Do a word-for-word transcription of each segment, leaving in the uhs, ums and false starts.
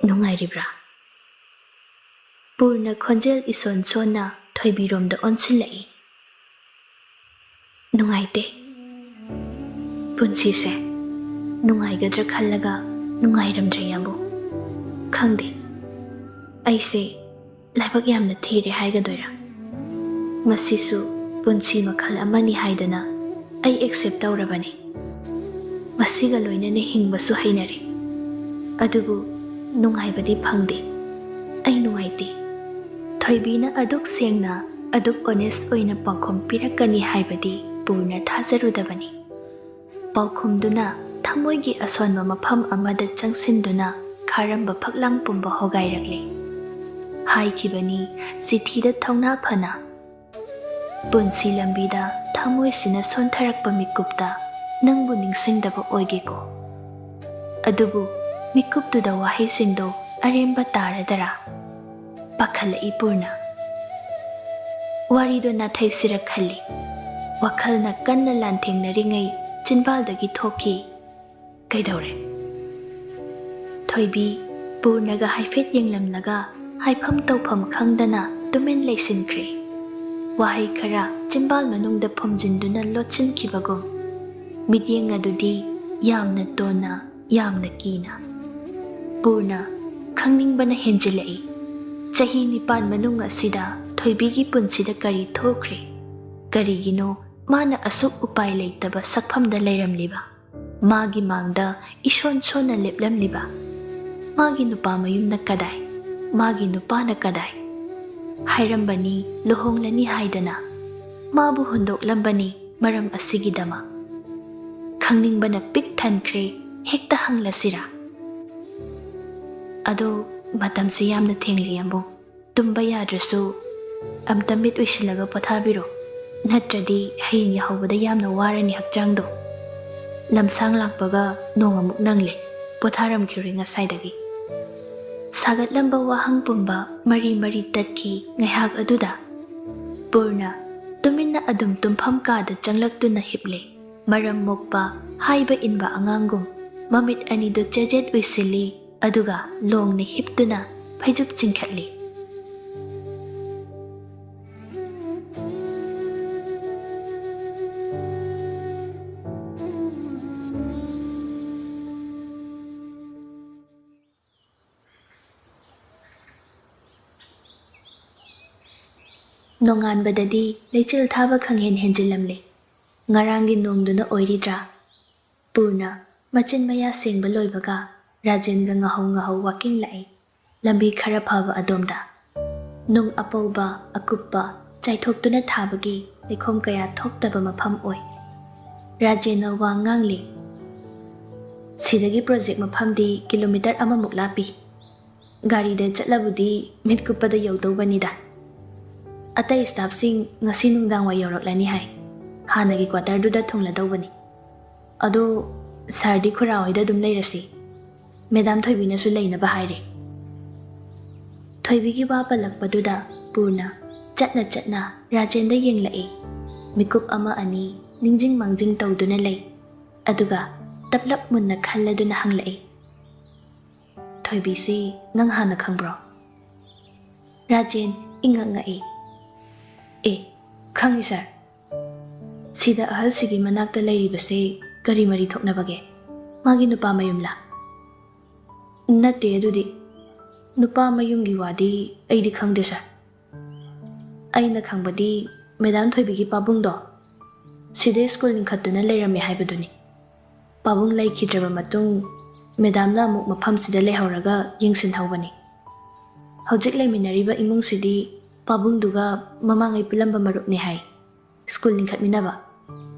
ꯅꯨꯡꯉꯥꯏꯔꯤꯕ꯭ꯔꯥ? ꯄꯨꯔꯅ ꯈꯣꯟꯖꯦꯜ ꯏꯁꯣꯟ ꯁꯣꯟꯅ ꯊꯣꯏꯕꯤꯔꯣꯝꯗ ꯑꯣꯟꯁꯤꯜꯂꯛꯏ꯫ ꯅꯨꯡꯉꯥꯏꯇꯦ꯫ ꯄꯨꯟꯁꯤꯁꯦ ꯅꯨꯡꯉꯥꯏꯒꯗ꯭ꯔꯥ ꯈꯜꯂꯒ ꯅꯨꯡꯉꯥꯏꯔꯝꯗ꯭ꯔꯦ, ꯌꯥꯝꯕꯨ꯫ ꯈꯪꯗꯦ, ꯑꯩꯁꯦ ꯂꯥꯏꯕꯛ ꯌꯥꯝꯅ ꯊꯤꯔꯦ ꯍꯥꯏꯒꯗꯣꯏꯔꯥ? ꯃꯁꯤꯁꯨ ꯄꯨꯟꯁꯤ ꯃꯈꯜ ꯑꯃꯅꯤ ꯍꯥꯏꯗꯅ ꯑꯩ ꯑꯦꯛꯁꯦꯞ ꯇꯧꯔꯕꯅꯤ꯫ ꯃꯁꯤꯒ ꯂꯣꯏꯅꯅ ꯍꯤꯡꯕꯁꯨ ꯍꯩꯅꯔꯦ꯫ ꯑꯗꯨꯕꯨ ꯅꯨꯡꯉꯥꯏꯕꯗꯤ ꯐꯪꯗꯦ꯫ ꯑꯩ ꯅꯨꯡꯉꯥꯏꯇꯦ꯫ ꯊꯣꯏꯕꯤꯅ ꯑꯗꯨꯛ ꯁꯦꯡꯅ, ꯑꯗꯨꯛ ꯑꯣꯅꯦꯁ ꯑꯣꯏꯅ ꯄꯥꯎꯈꯨꯝ ꯄꯤꯔꯛꯀꯅꯤ ꯍꯥꯏꯕꯗꯤ ꯄꯨꯔꯅ ꯊꯥꯖꯔꯨꯗꯕꯅꯤ꯫ ꯄꯥꯎꯈꯨꯝꯗꯨꯅ ꯊꯃꯣꯏꯒꯤ ꯑꯁꯣꯟꯕ ꯃꯐꯝ ꯑꯃꯗ ꯆꯪꯁꯤꯟꯗꯨꯅ ꯈꯥꯔꯝꯕ ꯐꯛꯂꯥꯡ ꯄꯨꯝꯕ ꯍꯣꯒꯥꯏꯔꯛꯂꯦ꯫ ꯍꯥꯏꯈꯤꯕꯅꯤ, ꯆꯤꯊꯤꯗ ꯊꯧꯅꯥ ꯐꯅ꯫ ꯄꯨꯟꯁꯤ ꯂꯝꯕꯤꯗ ꯊꯃꯣꯏꯁꯤꯅ ꯁꯣꯟꯊꯔꯛꯄ ꯃꯤꯀꯨꯞꯇ ꯅꯪꯕꯨ ꯅꯤꯡꯁꯤꯡꯗꯕ ꯑꯣꯏꯒꯦꯀꯣ꯫ ꯑꯗꯨꯕꯨ ꯃꯤꯀꯨꯞꯇꯨꯗ ꯋꯥꯍꯩꯁꯤꯡꯗꯣ ꯑꯔꯦꯝꯕ ꯇꯥꯔꯗꯔꯥ? ꯄꯥꯈꯠꯂꯛꯏ ꯄꯨꯔꯅ꯫ ꯋꯥꯔꯤꯗꯣ ꯅꯥꯊꯩꯁꯤꯔ ꯈꯜꯂꯤ꯫ ꯋꯥꯈꯜꯅ ꯀꯟꯅ ꯂꯥꯟꯊꯦꯡꯅꯔꯤꯉꯩ ꯆꯤꯟꯕꯥꯜꯗꯒꯤ ꯊꯣꯛꯈꯤ, "ꯀꯩꯗꯧꯔꯦ?" ꯊꯣꯏꯕꯤ ꯄꯨꯔꯅꯒ ꯍꯥꯏꯐꯦꯠ ꯌꯦꯡꯂꯝꯂꯒ ꯍꯥꯏꯐꯝ ꯇꯧꯐꯝ ꯈꯪꯗꯅ ꯇꯨꯃꯤꯟ ꯂꯩꯁꯤꯟꯈ꯭ꯔꯦ꯫ ꯋꯥꯍꯩ ꯈꯔ ꯆꯤꯟꯕꯥꯜ ꯃꯅꯨꯡꯗ ꯐꯨꯝꯖꯤꯟꯗꯨꯅ ꯂꯣꯠꯁꯤꯟꯈꯤꯕꯒꯨꯝ꯫ ꯃꯤꯠꯌꯦꯡ ꯑꯗꯨꯗꯤ ꯌꯥꯝꯅ ꯇꯣꯟꯅ, ꯌꯥꯝꯅ ꯀꯤꯅ꯫ ꯄꯨꯔꯅ ꯈꯪꯅꯤꯡꯕꯅ ꯍꯦꯟꯖꯤꯜꯂꯛꯏ꯫ ꯆꯍꯤ ꯅꯤꯄꯥꯟ ꯃꯅꯨꯡ ꯑꯁꯤꯗ ꯊꯣꯏꯕꯤꯒꯤ ꯄꯨꯟꯁꯤꯗ ꯀꯔꯤ ꯊꯣꯛꯈ꯭ꯔꯦ? ꯀꯔꯤꯒꯤꯅꯣ ꯃꯥꯅ ꯑꯁꯨꯛ ꯎꯄꯥꯏ ꯂꯩꯇꯕ ꯁꯛꯐꯝꯗ ꯂꯩꯔꯝꯂꯤꯕ? ꯃꯥꯒꯤ ꯃꯥꯡꯗ ꯏꯁꯣꯟ ꯁꯣꯟꯅ ꯂꯦꯞꯂꯝꯂꯤꯕ? ꯃꯥꯒꯤ ꯅꯨꯄꯥ ꯃꯌꯨꯝꯅ ꯀꯗꯥꯏ? ꯃꯥꯒꯤ ꯅꯨꯄꯥꯅ ꯀꯗꯥꯏ? ꯍꯥꯏꯔꯝꯕꯅꯤ ꯂꯨꯍꯣꯡꯂꯅꯤ ꯍꯥꯏꯗꯅ꯫ ꯃꯥꯕꯨ ꯍꯨꯟꯗꯣꯛꯂꯝꯕꯅꯤ ꯃꯔꯝ ꯑꯁꯤꯒꯤꯗꯃꯛ꯫ ꯈꯪꯅꯤꯡꯕꯅ ꯄꯤꯛ ꯊꯟꯈ꯭ꯔꯦ, ꯍꯦꯛꯇ ꯍꯪꯂꯁꯤꯔꯥ? ꯑꯗꯣ ꯃꯇꯝꯁꯤ ꯌꯥꯝꯅ ꯊꯦꯡꯂꯦ, ꯌꯥꯝꯕꯨꯡ꯫ ꯇꯨꯝꯕ ꯌꯥꯗ꯭ꯔꯁꯨ ꯑꯝꯇ ꯃꯤꯠ ꯎꯏꯁꯤꯜꯂꯒ ꯄꯣꯊꯥꯕꯤꯔꯣ, ꯅꯠꯇ꯭ꯔꯗꯤ ꯍꯌꯦꯡ ꯌꯥꯍꯧꯕꯗ ꯌꯥꯝꯅ ꯋꯥꯔꯅꯤ ꯍꯛꯆꯥꯡꯗꯣ꯫ ꯂꯝꯁꯥꯡ ꯂꯥꯛꯄꯒ ꯅꯣꯡ ꯑꯃꯨꯛ ꯅꯪꯂꯦ, ꯄꯣꯊꯥꯔꯝꯈꯤꯔꯣꯏ ꯉꯁꯥꯏꯗꯒꯤ꯫ ꯁꯥꯒꯠꯂꯝꯕ ꯋꯥꯍꯪ ꯄꯨꯝꯕ ꯃꯔꯤ ꯃꯔꯤ ꯇꯠꯈꯤ ꯉꯥꯏꯍꯥꯛ ꯑꯗꯨꯗ꯫ ꯄꯨꯔꯅ ꯇꯨꯃꯤꯟꯅ ꯑꯗꯨꯝ ꯇꯨꯝꯐꯝ ꯀꯥꯗ ꯆꯪꯂꯛꯇꯨꯅ ꯍꯤꯞꯂꯦ꯫ ꯃꯔꯝ ꯃꯣꯛꯄ, ꯍꯥꯏꯕ ꯏꯟꯕ ꯑꯉꯥꯡꯒꯨꯝ꯫ ꯃꯃꯤꯠ ꯑꯅꯤꯗꯨ ꯆꯦꯖꯦꯠ ꯎꯏꯁꯤꯜꯂꯤ, ꯑꯗꯨꯒ ꯂꯣꯡꯅ ꯍꯤꯞꯇꯨꯅ ꯐꯩꯖꯨꯞ ꯆꯤꯡꯈꯠꯂꯤ꯫ ꯅꯣꯡꯉꯥꯟꯕꯗꯗꯤ ꯂꯩꯆꯤꯜ ꯊꯥꯕ ꯈꯪꯍꯦꯟ ꯍꯦꯟꯖꯤꯜꯂꯝꯂꯦ꯫ ꯉꯔꯥꯡꯒꯤ ꯅꯣꯡꯗꯨꯅ ꯑꯣꯏꯔꯤꯗ꯭ꯔꯥ? ꯄꯨꯔꯅ ꯃꯆꯤꯟ ꯃꯌꯥ ꯁꯦꯡꯕ ꯂꯣꯏꯕꯒ ꯔꯥꯖꯦꯟꯒ ꯉꯥꯍꯧ ꯉꯥꯍꯧ ꯋꯥꯀꯤꯡ ꯂꯥꯛꯏ꯫ ꯂꯝꯕꯤ ꯈꯔ ꯐꯕ ꯑꯗꯣꯝꯗ꯫ ꯅꯨꯡ ꯑꯄꯧꯕ, ꯑꯀꯨꯞꯄ, ꯆꯥꯏꯊꯣꯛꯇꯨꯅ ꯊꯥꯕꯒꯤ ꯂꯩꯈꯣꯝ ꯀꯌꯥ ꯊꯣꯛꯇꯕ ꯃꯐꯝ ꯑꯣꯏ꯫ ꯔꯥꯖꯦꯟꯅ ꯋꯥ ꯉꯥꯡꯂꯤ꯫ "ꯁꯤꯗꯒꯤ ꯄ꯭ꯔꯣꯖꯦꯛ ꯃꯐꯝꯗꯤ ꯀꯤꯂꯣꯃꯤꯇꯔ ꯑꯃꯃꯨꯛ ꯂꯥꯞꯄꯤ꯫ ꯒꯥꯔꯤꯗ ꯆꯠꯂꯕꯨꯗꯤ ꯃꯤꯠ ꯀꯨꯞꯄꯗ ꯌꯧꯗꯧꯕꯅꯤꯗ꯫ ꯑꯇꯩ ꯁ꯭ꯇꯥꯐꯁꯤꯡ ꯉꯁꯤ ꯅꯨꯡꯗꯥꯡꯋꯥꯏ ꯌꯧꯔꯛꯂꯅꯤ ꯍꯥꯏ꯫ ꯍꯥꯟꯅꯒꯤ ꯀ꯭ꯋꯥꯇꯔꯗꯨꯗ ꯊꯨꯡꯂꯗꯧꯕꯅꯤ꯫ ꯑꯗꯣ ꯁꯥꯔꯗꯤ ꯈꯨꯔꯥ ꯍꯣꯏꯗ ꯑꯗꯨꯝ ꯂꯩꯔꯁꯤ꯫ ꯃꯦꯗꯥꯝ ꯊꯣꯏꯕꯤꯅꯁꯨ ꯂꯩꯅꯕ ꯍꯥꯏꯔꯦ꯫" ꯊꯣꯏꯕꯤꯒꯤ ꯋꯥ ꯄꯜꯂꯛꯄꯗꯨꯗ ꯄꯨꯔꯅ ꯆꯠꯅ ꯆꯠꯅ ꯔꯥꯖꯦꯟꯗ ꯌꯦꯡꯂꯛꯏ꯫ ꯃꯤꯀꯨꯞ ꯑꯃ ꯑꯅꯤ ꯅꯤꯡꯖꯤꯡ ꯃꯥꯡꯖꯤꯡ ꯇꯧꯗꯨꯅ ꯂꯩ꯫ ꯑꯗꯨꯒ ꯇꯞꯂꯞ ꯃꯨꯟꯅ ꯈꯜꯂꯗꯨꯅ ꯍꯪꯂꯛꯏ, "ꯊꯣꯏꯕꯤꯁꯤ ꯅꯪ ꯍꯥꯟꯅ ꯈꯪꯕ꯭ꯔꯣ?" ꯔꯥꯖꯦꯟ ꯏꯉꯛ ꯉꯛꯏ꯫ "ꯑꯦ, ꯈꯪꯉꯤ ꯁꯥꯔ꯫ ꯁꯤꯗ ꯑꯍꯜꯁꯤꯒꯤ ꯃꯅꯥꯛꯇ ꯂꯩꯔꯤꯕꯁꯦ ꯀꯔꯤ ꯃꯔꯤ ꯊꯣꯛꯅꯕꯒꯦ? ꯃꯥꯒꯤ ꯅꯨꯄꯥ ꯃꯌꯨꯝꯂꯥ?" "ꯅꯠꯇꯦ, ꯑꯗꯨꯗꯤ ꯅꯨꯄꯥ ꯃꯌꯨꯝꯒꯤ ꯋꯥꯗꯤ ꯑꯩꯗꯤ ꯈꯪꯗꯦ ꯁꯥꯔ꯫ ꯑꯩꯅ ꯈꯪꯕꯗꯤ ꯃꯦꯗꯥꯝ ꯊꯣꯏꯕꯤꯒꯤ ꯄꯥꯕꯨꯡꯗꯣ ꯁꯤꯗ ꯁ꯭ꯀꯨꯜ ꯂꯤꯡꯈꯠꯇꯨꯅ ꯂꯩꯔꯝꯃꯦ ꯍꯥꯏꯕꯗꯨꯅꯤ꯫ ꯄꯥꯕꯨꯡ ꯂꯩꯈꯤꯗ꯭ꯔꯕ ꯃꯇꯨꯡ ꯃꯦꯗꯥꯝꯅ ꯑꯃꯨꯛ ꯃꯐꯝꯁꯤꯗ ꯂꯩꯍꯧꯔꯒ ꯌꯦꯡꯁꯤꯟꯍꯧꯕꯅꯤ꯫ ꯍꯧꯖꯤꯛ ꯂꯩꯃꯤꯟꯅꯔꯤꯕ ꯏꯃꯨꯡꯁꯤꯗꯤ ꯄꯥꯕꯨꯡꯗꯨꯒ ꯃꯃꯥꯡꯉꯩ ꯄꯨꯜꯂꯝꯕ ꯃꯔꯨꯞꯅꯤ ꯍꯥꯏ, ꯁ꯭ꯀꯨꯜ ꯂꯤꯡꯈꯠꯃꯤꯟꯅꯕ꯫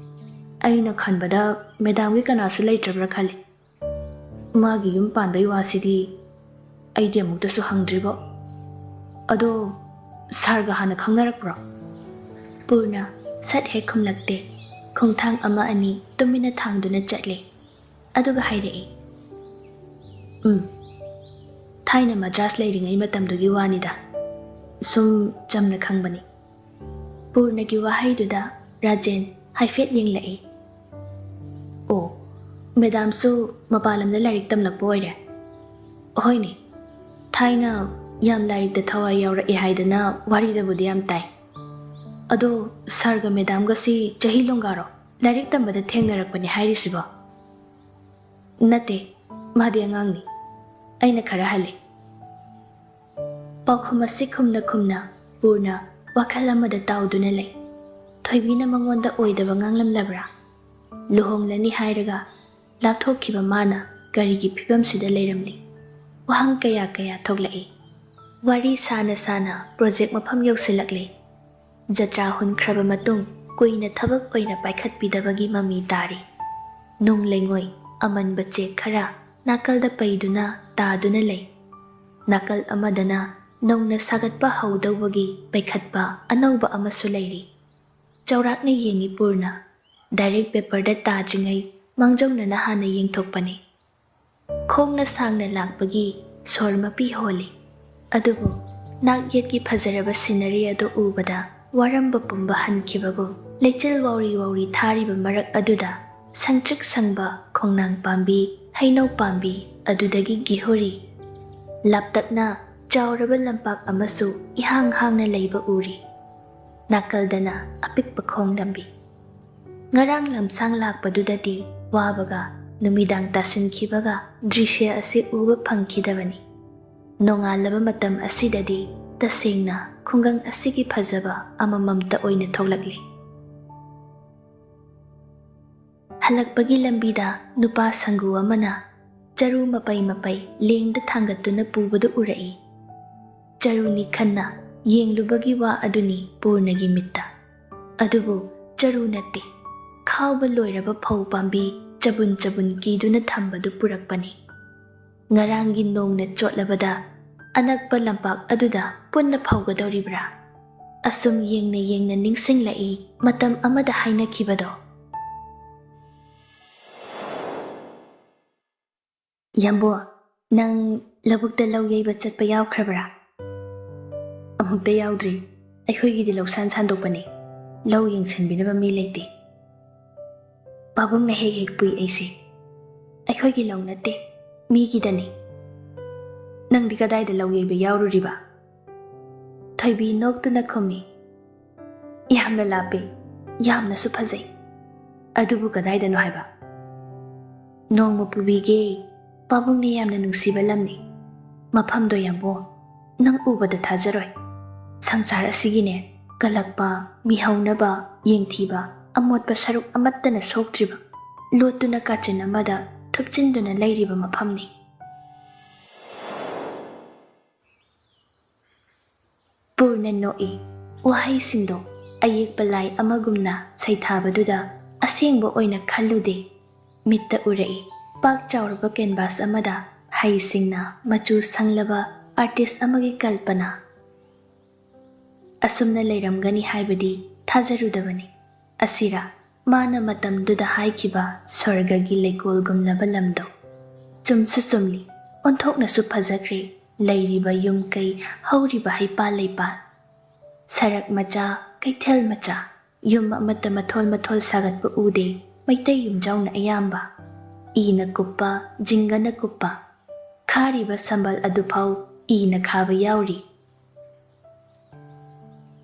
ꯑꯩꯅ ꯈꯟꯕꯗ ꯃꯦꯗꯥꯝꯒꯤ ꯀꯅꯥꯁꯨ ꯂꯩꯇ꯭ꯔꯕ꯭ꯔꯥ ꯈꯜꯂꯤ꯫ ꯃꯥꯒꯤ ꯌꯨꯝ ꯄꯥꯟꯕꯩ ꯋꯥꯁꯤꯗꯤ ꯑꯩꯗꯤ ꯑꯃꯨꯛꯇꯁꯨ ꯍꯪꯗ꯭ꯔꯤꯕꯣ꯫ ꯑꯗꯣ ꯁꯥꯔꯒ ꯍꯥꯟꯅ ꯈꯪꯅꯔꯛꯄ꯭ꯔꯣ?" ꯄꯨꯔꯅ ꯁꯠ ꯍꯦꯛ ꯈꯨꯝꯂꯛꯇꯦ꯫ ꯈꯣꯡꯊꯥꯡ ꯑꯃ ꯑꯅꯤ ꯇꯨꯃꯤꯟꯅ ꯊꯥꯡꯗꯨꯅ ꯆꯠꯂꯦ꯫ ꯑꯗꯨꯒ ꯍꯥꯏꯔꯛꯏ, "ꯎꯝ, ꯊꯥꯏꯅ ꯃꯗ꯭ꯔꯥꯁ ꯂꯩꯔꯤꯉꯩ ꯃꯇꯝꯗꯨꯒꯤ ꯋꯥꯅꯤꯗ꯫ ꯁꯨꯝ ꯆꯝꯅ ꯈꯪꯕꯅꯤ꯫" ꯄꯨꯔꯅꯒꯤ ꯋꯥꯍꯩꯗꯨꯗ ꯔꯥꯖꯦꯟ ꯍꯥꯏꯐꯦꯠ ꯌꯦꯡꯂꯛꯏ꯫ "ꯑꯣ, ꯃꯦꯗꯥꯝꯁꯨ ꯃꯄꯥꯟ ꯂꯝꯗ ꯂꯥꯏꯔꯤꯛ ꯇꯝꯂꯛꯄ ꯑꯣꯏꯔꯦ?" ꯍꯣꯏꯅꯦ, ꯊꯥꯏꯅ ꯌꯥꯝ ꯂꯥꯏꯔꯤꯛꯇ ꯊꯋꯥꯏ ꯌꯥꯎꯔꯛꯑꯦ ꯍꯥꯏꯗꯅ ꯋꯥꯔꯤꯗꯕꯨꯗꯤ ꯌꯥꯝ ꯇꯥꯏ꯫ ꯑꯗꯣ ꯁꯥꯔꯒ ꯃꯦꯗꯥꯝꯒꯁꯤ ꯆꯍꯤ ꯂꯣꯡꯒꯥꯔꯣ? ꯂꯥꯏꯔꯤꯛ ꯇꯝꯕꯗ ꯊꯦꯡꯅꯔꯛꯄꯅꯦ ꯍꯥꯏꯔꯤꯁꯤꯕꯣ? ꯅꯠꯇꯦ, ꯃꯥꯗꯤ ꯑꯉꯥꯡꯅꯤ꯫ ꯑꯩꯅ ꯈꯔ ꯍꯜꯂꯤ꯫ ꯄꯥꯎꯈꯨꯝ ꯑꯁꯤ ꯈꯨꯝꯅ ꯈꯨꯝꯅ ꯄꯨꯔꯅ ꯋꯥꯈꯜ ꯑꯃꯗ ꯇꯥꯎꯗꯨꯅ ꯂꯩ꯫ ꯊꯣꯏꯕꯤꯅ ꯃꯉꯣꯟꯗ ꯑꯣꯏꯗꯕ ꯉꯥꯡꯂꯝꯂꯕ꯭ꯔꯥ? ꯂꯨꯍꯣꯡꯂꯅꯤ ꯍꯥꯏꯔꯒ ꯂꯥꯞꯊꯣꯛꯈꯤꯕ ꯃꯥꯅ ꯀꯔꯤꯒꯤ ꯐꯤꯕꯝꯁꯤꯗ ꯂꯩꯔꯝꯂꯤ? ꯋꯥꯍꯪ ꯀꯌꯥ ꯀꯌꯥ ꯊꯣꯛꯂꯛꯏ꯫ ꯋꯥꯔꯤ ꯁꯥꯅ ꯁꯥꯅ ꯄ꯭ꯔꯣꯖꯦꯛ ꯃꯐꯝ ꯌꯧꯁꯤꯜꯂꯛꯂꯦ꯫ ꯖꯇ꯭ꯔꯥ ꯍꯨꯟꯈ꯭ꯔꯕ ꯃꯇꯨꯡ ꯀꯨꯏꯅ ꯊꯕꯛ ꯑꯣꯏꯅ ꯄꯥꯏꯈꯠꯄꯤꯗꯕꯒꯤ ꯃꯃꯤ ꯇꯥꯔꯤ꯫ ꯅꯨꯡ ꯂꯩꯉꯣꯏ ꯑꯃꯟꯕ ꯆꯦꯛ ꯈꯔ ꯅꯥꯀꯜꯗ ꯄꯩꯗꯨꯅ ꯇꯥꯗꯨꯅ ꯂꯩ꯫ ꯅꯥꯀꯜ ꯑꯃꯗꯅ ꯅꯧꯅ ꯁꯥꯒꯠꯄ ꯍꯧꯗꯧꯕꯒꯤ ꯄꯩꯈꯠꯄ ꯑꯅꯧꯕ ꯑꯃꯁꯨ ꯂꯩꯔꯤ꯫ ꯆꯥꯎꯔꯥꯛꯅ ꯌꯦꯡꯉꯤ ꯄꯨꯔꯅ꯫ ꯗꯥꯏꯔꯦꯛ ꯄꯦꯄꯔꯗ ꯇꯥꯗ꯭ꯔꯤꯉꯩ ꯃꯥꯡꯖꯧꯅꯅ ꯍꯥꯟꯅ ꯌꯦꯡꯊꯣꯛꯄꯅꯤ꯫ ꯈꯣꯡꯅ ꯁꯥꯡꯅ ꯂꯥꯛꯄꯒꯤ ꯁꯣꯔ ꯃꯄꯤ ꯍꯣꯜꯂꯤ꯫ ꯑꯗꯨꯕꯨ ꯅꯥꯛ ꯌꯦꯠꯀꯤ ꯐꯖꯔꯕ ꯁꯤꯅꯔꯤ ꯑꯗꯨ ꯎꯕꯗ ꯋꯥꯔꯝꯕ ꯄꯨꯝꯕ ꯍꯟꯈꯤꯕꯒꯨꯝ ꯂꯩꯆꯤꯜ ꯋꯥꯎꯔꯤ ꯋꯥꯎꯔꯤ ꯊꯥꯔꯤꯕ ꯃꯔꯛ ꯑꯗꯨꯗ ꯁꯪꯇ꯭ꯔꯤꯛ ꯁꯪꯕ ꯈꯣꯡꯅꯥꯡ ꯄꯥꯝꯕꯤ, ꯍꯩꯅꯧ ꯄꯥꯝꯕꯤ ꯑꯗꯨꯗꯒꯤ ꯒꯤꯍꯣꯔꯤ꯫ ꯂꯥꯞꯇꯛꯅ ꯆꯥꯎꯔꯕ ꯂꯝꯄꯥꯛ ꯑꯃꯁꯨ ꯏꯍꯥꯡ ꯍꯥꯡꯅ ꯂꯩꯕ ꯎꯔꯤ꯫ ꯅꯥꯀꯜꯗꯅ ꯑꯄꯤꯛꯄ ꯈꯣꯡ ꯂꯝꯕꯤ꯫ ꯉꯔꯥꯡ ꯂꯝꯁꯥꯡ ꯂꯥꯛꯄꯗꯨꯗꯗꯤ ꯋꯥꯕꯒ ꯅꯨꯃꯤꯗꯥꯡ ꯇꯥꯁꯤꯟꯈꯤꯕꯒ ꯗ꯭ꯔꯤꯁ꯭ꯌ ꯑꯁꯤ ꯎꯕ ꯐꯪꯈꯤꯗꯕꯅꯤ꯫ ꯅꯣꯡꯉꯥꯜꯂꯕ ꯃꯇꯝ ꯑꯁꯤꯗꯗꯤ ꯇꯁꯦꯡꯅ ꯈꯨꯡꯒꯪ ꯑꯁꯤꯒꯤ ꯐꯖꯕ ꯑꯃꯃꯝꯇ ꯑꯣꯏꯅ ꯊꯣꯛꯂꯛꯂꯤ꯫ ꯍꯜꯂꯛꯄꯒꯤ ꯂꯝꯕꯤꯗ ꯅꯨꯄꯥ ꯁꯪꯒꯨ ꯑꯃꯅ ꯆꯔꯨ ꯃꯄꯩ ꯃꯄꯩ ꯂꯦꯡꯗ ꯊꯥꯡꯒꯠꯇꯨꯅ ꯄꯨꯕꯗꯨ ꯎꯔꯛꯏ꯫ ꯆꯔꯨꯅꯤ ꯈꯟꯅ ꯌꯦꯡꯂꯨꯕꯒꯤ ꯋꯥ ꯑꯗꯨꯅꯤ ꯄꯨꯔꯅꯒꯤ ꯃꯤꯠꯇ꯫ ꯑꯗꯨꯕꯨ ꯆꯔꯨ ꯅꯠꯇꯦ, ꯈꯥꯎꯕ ꯂꯣꯏꯔꯕ ꯐꯧ ꯄꯥꯝꯕꯤ ꯆꯕꯨꯟ ꯆꯕꯨꯟ ꯀꯤꯗꯨꯅ ꯊꯝꯕꯗꯨ ꯄꯨꯔꯛꯄꯅꯤ꯫ ꯉꯔꯥꯡꯒꯤ ꯅꯣꯡꯅ ꯆꯣꯠꯂꯕꯗ ꯑꯅꯛꯄ ꯂꯝꯄꯥꯛ ꯑꯗꯨꯗ ꯄꯨꯟꯅ ꯐꯧꯒꯗꯧꯔꯤꯕ꯭ꯔꯥ? ꯑꯁꯨꯝ ꯌꯦꯡꯅ ꯌꯦꯡꯅ ꯅꯤꯡꯁꯤꯡꯂꯛꯏ ꯃꯇꯝ ꯑꯃꯗ ꯍꯥꯏꯅꯈꯤꯕꯗꯣ꯫ ꯌꯥꯝꯕꯣ, ꯅꯪ ꯂꯧꯕꯨꯛꯇ ꯂꯧ ꯌꯩꯕ ꯆꯠꯄ ꯌꯥꯎꯈ꯭ꯔꯕ꯭ꯔꯥ? ꯑꯃꯨꯛꯇ ꯌꯥꯎꯗ꯭ꯔꯤ꯫ ꯑꯩꯈꯣꯏꯒꯤꯗꯤ ꯂꯧꯁꯥꯟ ꯁꯥꯟꯗꯣꯛꯄꯅꯦ꯫ ꯂꯧ ꯌꯦꯡꯁꯤꯟꯕꯤꯅꯕ ꯃꯤ ꯂꯩꯇꯦ꯫ ꯄꯥꯕꯨꯡꯅ ꯍꯦꯛ ꯍꯦꯛ ꯄꯨꯏ ꯑꯩꯁꯦ꯫ ꯑꯩꯈꯣꯏꯒꯤ ꯂꯧ ꯅꯠꯇꯦ, ꯃꯤꯒꯤꯗꯅꯤ꯫ ꯅꯪꯗꯤ ꯀꯗꯥꯏꯗ ꯂꯧ ꯌꯩꯕ ꯌꯥꯎꯔꯨꯔꯤꯕ?" ꯊꯣꯏꯕꯤ ꯅꯣꯛꯇꯨꯅ ꯈꯨꯝꯃꯤ, "ꯌꯥꯝꯅ ꯂꯥꯞꯄꯦ, ꯌꯥꯝꯅꯁꯨ ꯐꯖꯩ꯫ ꯑꯗꯨꯕꯨ ꯀꯗꯥꯏꯗꯅꯣ ꯍꯥꯏꯕ?" "ꯅꯣꯡꯃ ꯄꯨꯕꯤꯒꯦ꯫ ꯄꯥꯕꯨꯡꯅ ꯌꯥꯝꯅ ꯅꯨꯡꯁꯤꯕ ꯂꯝꯅꯤ꯫ ꯃꯐꯝꯗꯣ ꯌꯥꯝꯕꯣ, ꯅꯪ ꯎꯕꯗ ꯊꯥꯖꯔꯣꯏ꯫ ꯁꯪꯁꯥꯔ ꯑꯁꯤꯒꯤꯅꯦ, ꯀꯜꯂꯛꯄ, ꯃꯤꯍꯧꯅꯕ, ꯌꯦꯡꯊꯤꯕ, ꯑꯃꯣꯠꯄ ꯁꯔꯨꯛ ꯑꯃꯠꯇꯅ ꯁꯣꯛꯇ꯭ꯔꯤꯕ, ꯂꯣꯠꯇꯨꯅ ꯀꯥꯆꯤꯟ ꯑꯃꯗ ꯊꯨꯞꯆꯤꯟꯗꯨꯅ ꯂꯩꯔꯤꯕ ꯃꯐꯝꯅꯤ꯫" ꯄꯨꯔꯅ ꯅꯣꯛꯏ꯫ ꯋꯥꯍꯩꯁꯤꯡꯗꯣ ꯑꯌꯦꯛꯄ ꯂꯥꯏ ꯑꯃꯒꯨꯝꯅ ꯁꯩꯊꯥꯕꯗꯨꯗ ꯑꯁꯦꯡꯕ ꯑꯣꯏꯅ ꯈꯜꯂꯨꯗꯦ꯫ ꯃꯤꯠꯇ ꯎꯔꯛꯏ, ꯄꯥꯛ ꯆꯥꯎꯔꯕ ꯀꯦꯟꯚꯥꯁ ꯑꯃꯗ ꯍꯩꯁꯤꯡꯅ ꯃꯆꯨ ꯁꯪꯂꯕ ꯑꯥꯔꯇꯤꯁ ꯑꯃꯒꯤ ꯀꯜꯄꯅꯥ꯫ ꯑꯁꯨꯝꯅ ꯂꯩꯔꯝꯒꯅꯤ ꯍꯥꯏꯕꯗꯤ ꯊꯥꯖꯔꯨꯗꯕꯅꯤ꯫ ꯑꯁꯤꯔꯥ ꯃꯥꯅ ꯃꯇꯝꯗꯨꯗ ꯍꯥꯏꯈꯤꯕ ꯁ꯭ꯋꯔꯒꯒꯤ ꯂꯩꯀꯣꯜꯒꯨꯝꯂꯕ ꯂꯝꯗꯣ? ꯆꯨꯝꯁꯨ ꯆꯨꯝꯂꯤ, ꯑꯣꯟꯊꯣꯛꯅꯁꯨ ꯐꯖꯈ꯭ꯔꯦ꯫ ꯂꯩꯔꯤꯕ ꯌꯨꯝ ꯀꯩ, ꯍꯧꯔꯤꯕ ꯍꯩꯄꯥꯜ ꯂꯩꯄꯥꯜ, ꯁꯔꯛ ꯃꯆꯥ, ꯀꯩꯊꯦꯜ ꯃꯆꯥ, ꯌꯨꯝ ꯑꯃꯠꯇ ꯃꯊꯣꯜ ꯃꯊꯣꯜ ꯁꯥꯒꯠꯄ ꯎꯗꯦ꯫ ꯃꯩꯇꯩ ꯌꯨꯝꯖꯥꯎꯅ ꯑꯌꯥꯝꯕ꯫ ꯏꯅ ꯀꯨꯞꯄ, ꯖꯤꯡꯒꯅ ꯀꯨꯞꯄ꯫ ꯈꯥꯔꯤꯕ ꯁꯝꯕꯜ ꯑꯗꯨꯐꯥꯎ ꯏꯅ ꯈꯥꯕ ꯌꯥꯎꯔꯤ꯫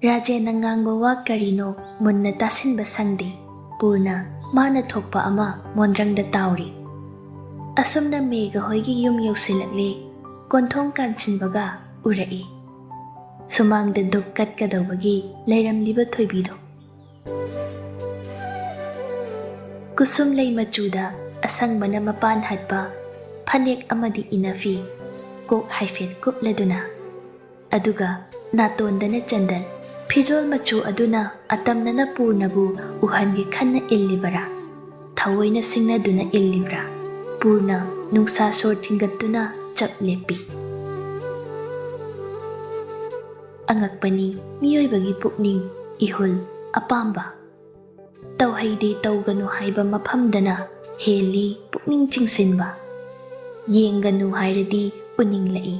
ꯔꯥꯖꯦꯟꯅ ꯉꯥꯡꯕ ꯋꯥ ꯀꯔꯤꯅꯣ ꯃꯨꯟꯅ ꯇꯥꯁꯤꯟꯕ ꯁꯪꯗꯦ꯫ ꯄꯨꯔꯅ ꯃꯥꯅ ꯊꯣꯛꯄ ꯑꯃ ꯃꯣꯟꯗ꯭ꯔꯪꯗ ꯇꯥꯎꯔꯤ꯫ ꯑꯁꯨꯝꯅ ꯃꯦꯘ ꯍꯣꯏꯒꯤ ꯌꯨꯝ ꯌꯧꯁꯤꯜꯂꯛꯂꯦ꯫ ꯀꯣꯟꯊꯣꯡ ꯀꯥꯟꯁꯤꯟꯕꯒ ꯎꯔꯛꯏ꯫ ꯁꯨꯃꯥꯡꯗ ꯗꯨꯛ ꯀꯠꯀꯗꯧꯕꯒꯤ ꯂꯩꯔꯝꯂꯤꯕ ꯊꯣꯏꯕꯤꯗꯣ꯫ ꯀꯨꯁꯨꯝꯂꯩ ꯃꯆꯨꯗ ꯑꯁꯪꯕꯅ ꯃꯄꯥꯟ ꯍꯠꯄ ꯐꯅꯦꯛ ꯑꯃꯗꯤ ꯏꯅꯐꯤ, ꯀꯣꯛ ꯍꯥꯏꯐꯦꯠ ꯀꯨꯞꯂꯗꯨꯅ, ꯑꯗꯨꯒ ꯅꯥꯇꯣꯟꯗꯅ ꯆꯟꯗꯜ, ꯐꯤꯖꯣꯜ ꯃꯆꯨ ꯑꯗꯨꯅ ꯑꯇꯝꯅꯅ ꯄꯨꯔꯅꯕꯨ ꯎꯍꯟꯒꯦ ꯈꯟꯅ ꯏꯜꯂꯤꯕꯔꯥ? ꯊꯑꯣꯏꯅ ꯁꯤꯡꯅꯗꯨꯅ ꯏꯜꯂꯤꯕ꯭ꯔꯥ? ꯄꯨꯔꯅ ꯅꯨꯡꯁꯥ ꯁꯣꯔ ꯊꯤꯡꯒꯠꯇꯨꯅ ꯆꯞ ꯂꯦꯞꯄꯤ꯫ ꯑꯉꯛꯄꯅꯤ ꯃꯤꯑꯣꯏꯕꯒꯤ ꯄꯨꯛꯅꯤꯡ, ꯏꯍꯨꯜ, ꯑꯄꯥꯝꯕ꯫ ꯇꯧꯍꯩꯗꯦ ꯇꯧꯒꯅꯨ ꯍꯥꯏꯕ ꯃꯐꯝꯗꯅ ꯍꯦꯜꯂꯤ ꯄꯨꯛꯅꯤꯡ ꯆꯤꯡꯁꯤꯟꯕ꯫ ꯌꯦꯡꯒꯅꯨ ꯍꯥꯏꯔꯗꯤ ꯎꯅꯤꯡꯂꯛꯏ,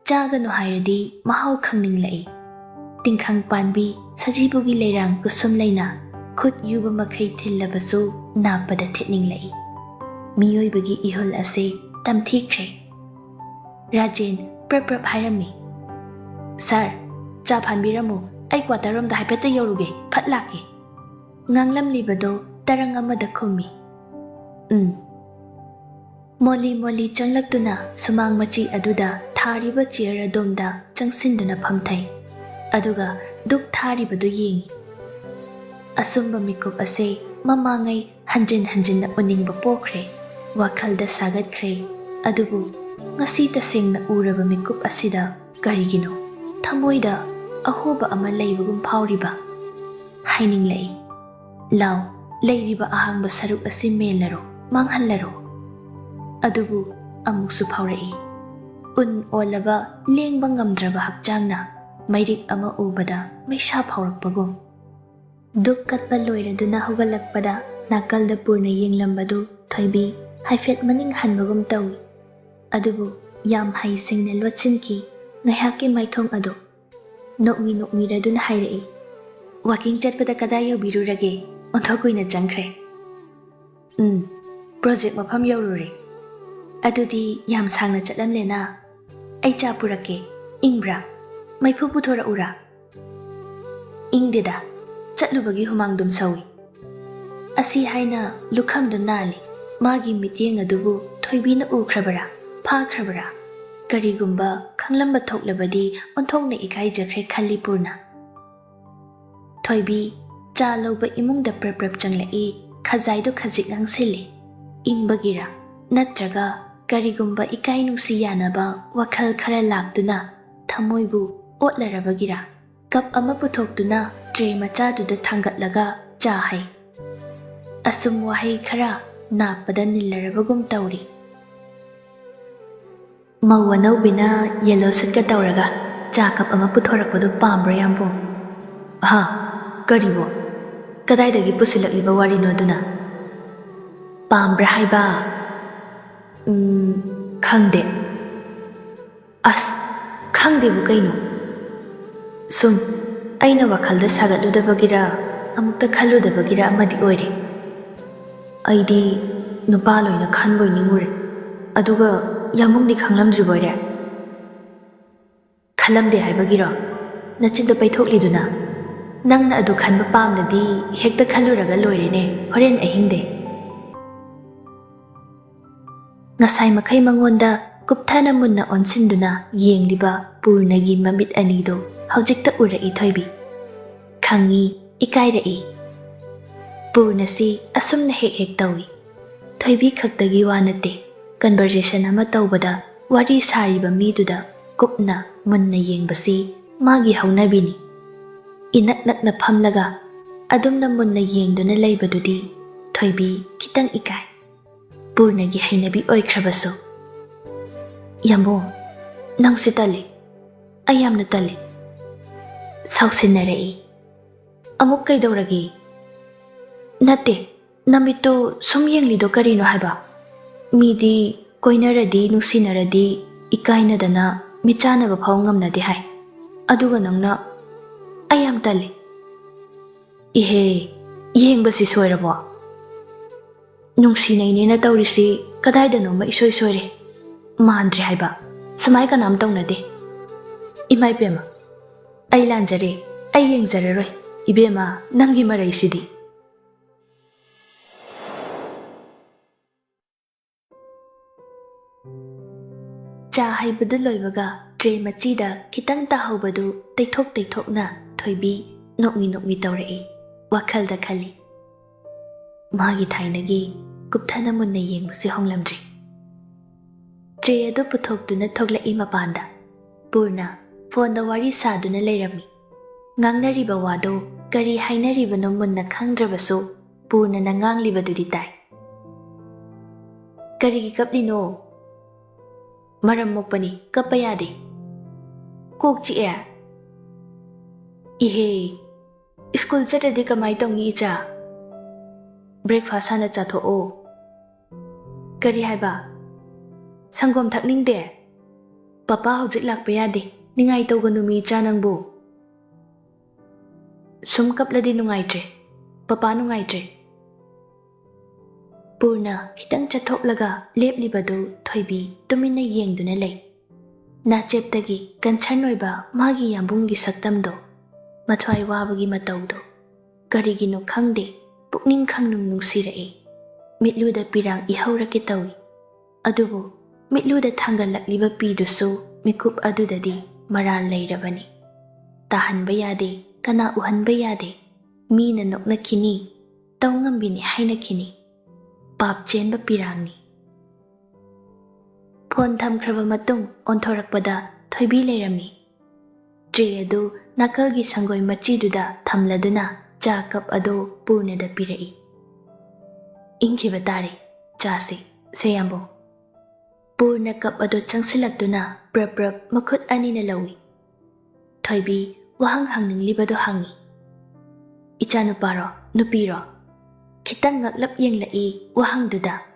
ꯆꯥꯒꯅꯨ ꯍꯥꯏꯔꯗꯤ ꯃꯍꯥꯎ ꯈꯪꯅꯤꯡꯂꯛꯏ꯫ ꯇꯤꯡꯈꯪ ꯄꯥꯟꯕꯤ ꯁꯖꯤꯕꯨꯒꯤ ꯂꯩꯔꯥꯡ ꯀꯨꯁꯨꯝ ꯂꯩꯅ ꯈꯨꯠ ꯌꯨꯕ ꯃꯈꯩ ꯊꯤꯜꯂꯕꯁꯨ ꯅꯥꯞꯄꯗ ꯊꯤꯠꯅꯤꯡꯂꯛꯏ꯫ ꯃꯤꯑꯣꯏꯕꯒꯤ ꯏꯍꯨꯜ ꯑꯁꯦ ꯇꯝꯊꯤꯈ꯭ꯔꯦ꯫ ꯔꯥꯖꯦꯟ ꯄ꯭ꯔꯞ ꯄ꯭ꯔꯞ ꯍꯥꯏꯔꯝꯃꯤ꯫ "ꯁꯥꯔ, ꯆꯥ ꯐꯥꯟꯕꯤꯔꯝꯃꯨ, ꯑꯩ ꯀ꯭ꯋꯥꯇꯔ ꯔꯣꯝꯗ ꯍꯥꯏꯐꯦꯠꯇ ꯌꯧꯔꯨꯒꯦ, ꯐꯠ ꯂꯥꯛꯀꯦ"꯫ ꯉꯥꯡꯂꯝꯂꯤꯕꯗꯣ ꯇꯔꯪ ꯑꯃꯗ ꯈꯨꯝꯃꯤ꯫ "ꯎꯝ"꯫ ꯃꯣꯂꯤ ꯃꯣꯂꯤ ꯆꯪꯂꯛꯇꯨꯅ ꯁꯨꯃꯥꯡ ꯃꯆꯤ ꯑꯗꯨꯗ ꯊꯥꯔꯤꯕ ꯆꯤꯌꯔ ꯑꯗꯣꯝꯗ ꯆꯪꯁꯤꯟꯗꯨꯅ ꯐꯝꯊꯩ꯫ ꯑꯗꯨꯒ ꯙꯨꯛ ꯊꯥꯔꯤꯕꯗꯨ ꯌꯦꯡꯏ꯫ ꯑꯁꯨꯝꯕ ꯃꯤꯀꯨꯞ ꯑꯁꯦ ꯃꯃꯥꯡꯉꯩ ꯍꯟꯖꯤꯟ ꯍꯟꯖꯤꯟꯅ ꯎꯅꯤꯡꯕ ꯄꯣꯛꯈ꯭ꯔꯦ, ꯋꯥꯈꯜꯗ ꯁꯥꯒꯠꯈ꯭ꯔꯦ꯫ ꯑꯗꯨꯕꯨ ꯉꯁꯤ ꯇꯁꯦꯡꯅ ꯎꯔꯕ ꯃꯤꯀꯨꯞ ꯑꯁꯤꯗ ꯀꯔꯤꯒꯤꯅꯣ ꯊꯃꯣꯏꯗ ꯑꯍꯣꯕ ꯑꯃ ꯂꯩꯕꯒꯨꯝ ꯐꯥꯎꯔꯤꯕ? ꯍꯥꯏꯅꯤꯡꯂꯛꯏ꯫ "ꯂꯥꯎ, ꯂꯩꯔꯤꯕ ꯑꯍꯥꯡꯕ ꯁꯔꯨꯛ ꯑꯁꯤ ꯃꯦꯜꯂꯔꯣ, ꯃꯥꯡꯍꯜꯂꯔꯣ"꯫ ꯑꯗꯨꯕꯨ ꯑꯃꯨꯛꯁꯨ ꯐꯥꯎꯔꯛꯏ꯫ ꯎꯟ ꯑꯣꯜꯂꯕ ꯂꯦꯡꯕ ꯉꯝꯗ꯭ꯔꯕ ꯍꯛꯆꯥꯡꯅ ꯃꯩꯔꯤꯛ ꯑꯃ ꯎꯕꯗ ꯃꯩꯁꯥ ꯐꯥꯎꯔꯛꯄꯒꯨꯝ꯫ ꯙꯨꯛ ꯀꯠꯄ ꯂꯣꯏꯔꯗꯨꯅ ꯍꯧꯒꯠꯂꯛꯄꯗ ꯅꯥꯀꯜꯗ ꯄꯨꯔꯅ ꯌꯦꯡꯂꯝꯕꯗꯨ ꯊꯣꯏꯕꯤ ꯍꯥꯏꯐꯦꯠ ꯃꯅꯤꯡ ꯍꯟꯕꯒꯨꯝ ꯇꯧꯏ꯫ ꯑꯗꯨꯕꯨ ꯌꯥꯝ ꯍꯩꯁꯤꯡꯅ ꯂꯣꯠꯁꯤꯟꯈꯤ ꯉꯥꯏꯍꯥꯛꯀꯤ ꯃꯥꯏꯊꯣꯡ ꯑꯗꯨ꯫ ꯅꯣꯛꯃꯤ ꯅꯣꯛꯃꯤꯔꯗꯨꯅ ꯍꯥꯏꯔꯛꯏ, "ꯋꯥꯀꯤꯡ ꯆꯠꯄꯗ ꯀꯗꯥꯏ ꯌꯧꯕꯤꯔꯨꯔꯒꯦ? ꯑꯣꯟꯊꯣꯛ ꯀꯨꯏꯅ ꯆꯪꯈ꯭ꯔꯦ"꯫ "ꯎꯝ, ꯄ꯭ꯔꯣꯖꯦꯛ ꯃꯐꯝ ꯌꯧꯔꯨꯔꯦ"꯫ "ꯑꯗꯨꯗꯤ ꯌꯥꯝ ꯁꯥꯡꯅ ꯆꯠꯂꯝꯂꯦꯅ꯫ ꯑꯩ ꯆꯥ ꯄꯨꯔꯛꯀꯦ꯫ ꯏꯪꯕ꯭ꯔꯥ? ꯃꯩꯐꯨ ꯄꯨꯊꯣꯔꯛꯎꯔꯥ?" "ꯏꯪꯗꯦꯗ, ꯆꯠꯂꯨꯕꯒꯤ ꯍꯨꯃꯥꯡꯗꯨꯝ ꯁꯧꯏ"꯫ ꯑꯁꯤ ꯍꯥꯏꯅ ꯂꯨꯈꯝꯗꯨ ꯅꯥꯜꯂꯤ꯫ ꯃꯥꯒꯤ ꯃꯤꯠꯌꯦꯡ ꯑꯗꯨꯕꯨ ꯊꯣꯏꯕꯤꯅ ꯎꯈ꯭ꯔꯕꯔꯥ, ꯐꯥꯈ꯭ꯔꯕꯔꯥ? ꯀꯔꯤꯒꯨꯝꯕ ꯈꯪꯂꯝꯕ ꯊꯣꯛꯂꯕꯗꯤ ꯑꯣꯟꯊꯣꯛꯅ ꯏꯀꯥꯏꯖꯈ꯭ꯔꯦ ꯈꯜꯂꯤ ꯄꯨꯔꯅ꯫ ꯊꯣꯏꯕꯤ ꯆꯥ ꯂꯧꯕ ꯏꯃꯨꯡꯗ ꯄ꯭ꯔꯞ ꯄ꯭ꯔꯞ ꯆꯪꯂꯛꯏ, ꯈꯖꯥꯏꯗꯨ ꯈꯖꯤꯛ ꯉꯥꯡꯁꯤꯜꯂꯤ꯫ ꯏꯪꯕꯒꯤꯔꯥ ꯅꯠꯇ꯭ꯔꯒ ꯀꯔꯤꯒꯨꯝꯕ ꯏꯀꯥꯏ ꯅꯨꯡꯁꯤ ꯌꯥꯅꯕ ꯋꯥꯈꯜ ꯈꯔ ꯂꯥꯛꯇꯨꯅ ꯊꯃꯣꯏꯕꯨ ꯑꯣꯠꯂꯔꯕꯒꯤꯔꯥ? ꯀꯞ ꯑꯃ ꯄꯨꯊꯣꯛꯇꯨꯅ ꯇ꯭ꯔꯦ ꯃꯆꯥꯗꯨꯗ ꯊꯥꯡꯒꯠꯂꯒ ꯆꯥ ꯍꯩ꯫ ꯑꯁꯨꯝ ꯋꯥꯍꯩ ꯈꯔ ꯅꯥꯞꯄꯗ ꯅꯤꯜꯂꯔꯕꯒꯨꯝ ꯇꯧꯔꯤ꯫ ꯃꯧ ꯑꯅꯧꯕꯤꯅ ꯌꯦꯜꯂꯣ ꯁꯨꯠꯀ ꯇꯧꯔꯒ ꯆꯥ ꯀꯞ ꯑꯃ ꯄꯨꯊꯣꯔꯛꯄꯗꯨ ꯄꯥꯝꯕ꯭ꯔꯣ, ꯌꯥꯝꯕꯨꯡ? "ꯍꯥ? ꯀꯔꯤꯕꯣ? ꯀꯗꯥꯏꯗꯒꯤ ꯄꯨꯁꯤꯜꯂꯛꯂꯤꯕ ꯋꯥꯔꯤꯅꯣ ꯑꯗꯨꯅ? ꯄꯥꯝꯕ꯭ꯔꯥ ꯍꯥꯏꯕ?" "ꯎꯝ, ꯈꯪꯗꯦ"꯫ "ꯑꯁ, ꯈꯪꯗꯦꯕꯨ ꯀꯩꯅꯣ? ꯁꯨꯝ ꯑꯩꯅ ꯋꯥꯈꯜꯗ ꯁꯥꯒꯠꯂꯨꯗꯕꯒꯤꯔ, ꯑꯃꯨꯛꯇ ꯈꯜꯂꯨꯗꯕꯒꯤꯔ ꯑꯃꯗꯤ ꯑꯣꯏꯔꯦ꯫ ꯑꯩꯗꯤ ꯅꯨꯄꯥ ꯂꯣꯏꯅ ꯈꯟꯕꯣꯏ ꯅꯤꯡꯉꯨꯔꯦ꯫ ꯑꯗꯨꯒ ꯌꯥꯝꯕꯨꯡꯗꯤ ꯈꯪꯂꯝꯗ꯭ꯔꯤꯕꯣꯏꯔꯦ?" ꯈꯜꯂꯝꯗꯦ ꯍꯥꯏꯕꯒꯤꯔꯣ ꯅꯆꯤꯟꯗꯣ ꯄꯩꯊꯣꯛꯂꯤꯗꯨꯅ? ꯅꯪꯅ ꯑꯗꯨ ꯈꯟꯕ ꯄꯥꯝꯂꯗꯤ ꯍꯦꯛꯇ ꯈꯜꯂꯨꯔꯒ ꯂꯣꯏꯔꯦꯅꯦ, ꯍꯣꯔꯦꯟ ꯑꯍꯤꯡꯗꯦ꯫ ꯉꯁꯥꯏ ꯃꯈꯩ ꯃꯉꯣꯟꯗ ꯀꯨꯞꯊꯅ ꯃꯨꯟꯅ ꯑꯣꯟꯁꯤꯟꯗꯨꯅ ꯌꯦꯡꯂꯤꯕ ꯄꯨꯔꯅꯒꯤ ꯃꯃꯤꯠ ꯑꯅꯤꯗꯣ ꯍꯧꯖꯤꯛꯇ ꯎꯔꯛꯏ ꯊꯣꯏꯕꯤ꯫ ꯈꯪꯉꯤ, ꯏꯀꯥꯏꯔꯛꯏ꯫ ꯄꯨꯔꯅꯁꯤ ꯑꯁꯨꯝꯅ ꯍꯦꯛ ꯍꯦꯛ ꯇꯧꯏ꯫ ꯊꯣꯏꯕꯤ ꯈꯛꯇꯒꯤ ꯋꯥ ꯅꯠꯇꯦ, ꯀꯟꯚꯔꯖꯦꯁꯟ ꯑꯃ ꯇꯧꯕꯗ ꯋꯥꯔꯤ ꯁꯥꯔꯤꯕ ꯃꯤꯗꯨꯗ ꯀꯨꯞꯅ ꯃꯨꯟꯅ ꯌꯦꯡꯕꯁꯤ ꯃꯥꯒꯤ ꯍꯧꯅꯕꯤꯅꯤ꯫ ꯏꯅꯛ ꯅꯛꯅ ꯐꯝꯂꯒ ꯑꯗꯨꯝꯅ ꯃꯨꯟꯅ ꯌꯦꯡꯗꯨꯅ ꯂꯩꯕꯗꯨꯗꯤ ꯊꯣꯏꯕꯤ ꯈꯤꯇꯪ ꯏꯀꯥꯏ꯫ ꯄꯨꯔꯅꯒꯤ ꯍꯩꯅꯕꯤ ꯑꯣꯏꯈ꯭ꯔꯕꯁꯨ꯫ "ꯌꯥꯝꯕꯨꯡ, ꯅꯪꯁꯤ ꯇꯜꯂꯤ꯫ ꯑꯩ ꯌꯥꯝꯅ ꯇꯜꯂꯤ꯫" ꯁꯥꯎꯁꯤꯟꯅꯔꯛꯏ꯫ "ꯑꯃꯨꯛ ꯀꯩꯗꯧꯔꯒꯦ?" "ꯅꯠꯇꯦ, ꯅꯃꯤꯠꯇꯨ ꯁꯨꯝ ꯌꯦꯡꯂꯤꯗꯣ ꯀꯔꯤꯅꯣ ꯍꯥꯏꯕ? ꯃꯤꯗꯤ ꯀꯣꯏꯅꯔꯗꯤ, ꯅꯨꯡꯁꯤꯅꯔꯗꯤ ꯏꯀꯥꯏꯅꯗꯅ ꯃꯤꯠ ꯆꯥꯟꯅꯕ ꯐꯥꯎ ꯉꯝꯅꯗꯦ ꯍꯥꯏ꯫ ꯑꯗꯨꯒ ꯅꯪꯅ, ꯑꯩ ꯌꯥꯝ ꯇꯜꯂꯤ꯫" "ꯏꯍꯦ, ꯌꯦꯡꯕꯁꯤ ꯁꯣꯏꯔꯕꯣ? ꯅꯨꯡꯁꯤꯅꯩꯅꯦꯅ ꯇꯧꯔꯤꯁꯤ ꯀꯗꯥꯏꯗꯅꯣꯃ ꯏꯁꯣꯏ ꯁꯣꯏꯔꯦ꯫ ꯃꯥꯟꯗ꯭ꯔꯦ ꯍꯥꯏꯕ꯫ ꯁꯨꯃꯥꯏ ꯀꯅꯥꯝ ꯇꯧꯅꯗꯦ꯫ ꯏꯃꯥ ꯏꯕꯦꯝꯃ, ꯑꯩ ꯂꯥꯟꯖꯔꯦ꯫ ꯑꯩ ꯌꯦꯡꯖꯔꯔꯣꯏ꯫ ꯏꯕꯦꯝꯃ, ꯅꯪꯒꯤ ꯃꯔꯩꯁꯤꯗꯤ꯫" ꯆꯥ ꯍꯩꯕꯗꯨ ꯂꯣꯏꯕꯒ ꯇ꯭ꯔꯦ ꯃꯆꯤꯗ ꯈꯤꯇꯪ ꯇꯥꯍꯧꯕꯗꯨ ꯇꯩꯊꯣꯛ ꯇꯩꯊꯣꯛꯅ ꯊꯣꯏꯕꯤ ꯅꯣꯛꯃꯤ ꯅꯣꯛꯃꯤ ꯇꯧꯔꯛꯏ꯫ ꯋꯥꯈꯜꯗ ꯈꯜꯂꯤ, "ꯃꯥꯒꯤ ꯊꯥꯏꯅꯒꯤ ꯀꯨꯞꯊꯅ ꯃꯨꯟꯅ ꯌꯦꯡꯕꯁꯤ ꯍꯣꯡꯂꯝꯗ꯭ꯔꯤ꯫" ꯇ꯭ꯔꯦ ꯑꯗꯨ ꯄꯨꯊꯣꯛꯇꯨꯅ ꯊꯣꯛꯂꯛꯏ ꯃꯄꯥꯟꯗ꯫ ꯄꯨꯔꯅ ꯐꯣꯟꯗ ꯋꯥꯔꯤ ꯁꯥꯗꯨꯅ ꯂꯩꯔꯝꯃꯤ꯫ ꯉꯥꯡꯅꯔꯤꯕ ꯋꯥꯗꯨ ꯀꯔꯤ ꯍꯥꯏꯅꯔꯤꯕꯅꯣ ꯃꯨꯟꯅ ꯈꯪꯗ꯭ꯔꯕꯁꯨ ꯄꯨꯔꯅꯅ ꯉꯥꯡꯂꯤꯕꯗꯨꯗꯤ ꯇꯥꯏ꯫ "ꯀꯔꯤꯒꯤ ꯀꯞꯂꯤꯅꯣ?" "ꯃꯔꯝ ꯃꯣꯛꯄꯅꯤ, ꯀꯞꯄ ꯌꯥꯗꯦ꯫" "ꯀꯣꯛ ꯆꯤꯛꯑꯦ꯫" "ꯏꯍꯦ, ꯁ꯭ꯀꯨꯜ ꯆꯠꯇ꯭ꯔꯗꯤ ꯀꯃꯥꯏ ꯇꯧꯅꯤ ꯏꯆꯥ? ꯕ꯭ꯔꯦꯛꯐꯥꯁ ꯍꯥꯟꯅ ꯆꯥꯊꯣꯛꯑꯣ꯫" "ꯀꯔꯤ ꯍꯥꯏꯕ? ꯁꯪꯒꯣꯝ ꯊꯛꯅꯤꯡꯗꯦ?" "ꯄꯄꯥ ꯍꯧꯖꯤꯛ ꯂꯥꯛꯄ ꯌꯥꯗꯦ꯫ ꯅꯤꯡꯉꯥꯏ ꯇꯧꯒꯅꯨꯃꯤ ꯏꯆꯥ ꯅꯪꯕꯨ꯫ ꯁꯨꯝ ꯀꯞꯂꯗꯤ ꯅꯨꯡꯉꯥꯏꯇ꯭ꯔꯦ꯫ ꯄꯄꯥ ꯅꯨꯡꯉꯥꯏꯇ꯭ꯔꯦ꯫" ꯄꯨꯔꯅ ꯈꯤꯇꯪ ꯆꯠꯊꯣꯛꯂꯒ ꯂꯦꯞꯂꯤꯕꯗꯨ ꯊꯣꯏꯕꯤ ꯇꯨꯃꯤꯟꯅ ꯌꯦꯡꯗꯨꯅ ꯂꯩ꯫ ꯅꯥꯆꯦꯞꯇꯒꯤ ꯀꯟꯁꯔꯟ ꯑꯣꯏꯕ ꯃꯥꯒꯤ ꯌꯥꯝꯕꯨꯡꯒꯤ ꯁꯛꯇꯝꯗꯣ, ꯃꯊ꯭ꯋꯥꯏ ꯋꯥꯕꯒꯤ ꯃꯇꯧꯗꯣ, ꯀꯔꯤꯒꯤꯅꯣ ꯈꯪꯗꯦ, ꯄꯨꯛꯅꯤꯡ ꯈꯪꯅꯨꯡ ꯅꯨꯡꯁꯤꯔꯛꯏ꯫ ꯃꯤꯠꯂꯨꯗ ꯄꯤꯔꯥꯡ ꯏꯍꯧꯔꯛꯀꯦ ꯇꯧꯏ꯫ ꯑꯗꯨꯕꯨ ꯃꯤꯠꯂꯨꯗ ꯊꯥꯡꯒꯠꯂꯛꯂꯤꯕ ꯄꯤꯗꯨꯁꯨ ꯃꯤꯀꯨꯞ ꯑꯗꯨꯗꯗꯤ ꯃꯔꯥꯜ ꯂꯩꯔꯕꯅꯤ꯫ ꯇꯥꯍꯟꯕ ꯌꯥꯗꯦ, ꯀꯅꯥ ꯎꯍꯟꯕ ꯌꯥꯗꯦ꯫ ꯃꯤꯅ ꯅꯣꯛꯅꯈꯤꯅꯤ, ꯇꯧ ꯉꯝꯕꯤꯅꯤ ꯍꯥꯏꯅꯈꯤꯅꯤ꯫ ꯄꯥꯞ ꯆꯦꯟꯕ ꯄꯤꯔꯥꯡꯅꯤ꯫ ꯐꯣꯟ ꯊꯝꯈ꯭ꯔꯕ ꯃꯇꯨꯡ ꯑꯣꯟꯊꯣꯔꯛꯄꯗ ꯊꯣꯏꯕꯤ ꯂꯩꯔꯝꯃꯤ꯫ ꯇ꯭ꯔꯦ ꯑꯗꯨ ꯅꯥꯀꯜꯒꯤ ꯁꯪꯒꯣꯏ ꯃꯆꯤꯗꯨꯗ ꯊꯝꯂꯗꯨꯅ ꯆꯥ ꯀꯞ ꯑꯗꯨ ꯄꯨꯔꯅꯗ ꯄꯤꯔꯛꯏ꯫ "ꯏꯪꯈꯤꯕ ꯇꯥꯔꯦ, ꯆꯥꯁꯤ, ꯁꯦ ꯌꯥꯝꯕꯨꯡ꯫" ꯄꯨꯔꯅ ꯀꯞ ꯑꯗꯨ ꯆꯪꯁꯤꯜꯂꯛꯇꯨꯅ ꯄ꯭ꯔꯞ ꯄ꯭ꯔꯞ ꯃꯈꯨꯠ ꯑꯅꯤꯅ ꯂꯧꯏ꯫ ꯊꯣꯏꯕꯤ ꯋꯥꯍꯪ ꯍꯪꯅꯤꯡꯂꯤꯕꯗꯨ ꯍꯪꯏ꯫ "ꯏꯆꯥꯅꯨꯄꯥꯔꯣ, ꯅꯨꯄꯤꯔꯣ?" ꯈꯤꯇꯪ ꯉꯛꯂꯞ ꯌꯦꯡꯂꯛꯏ ꯋꯥꯍꯪꯗꯨꯗ꯫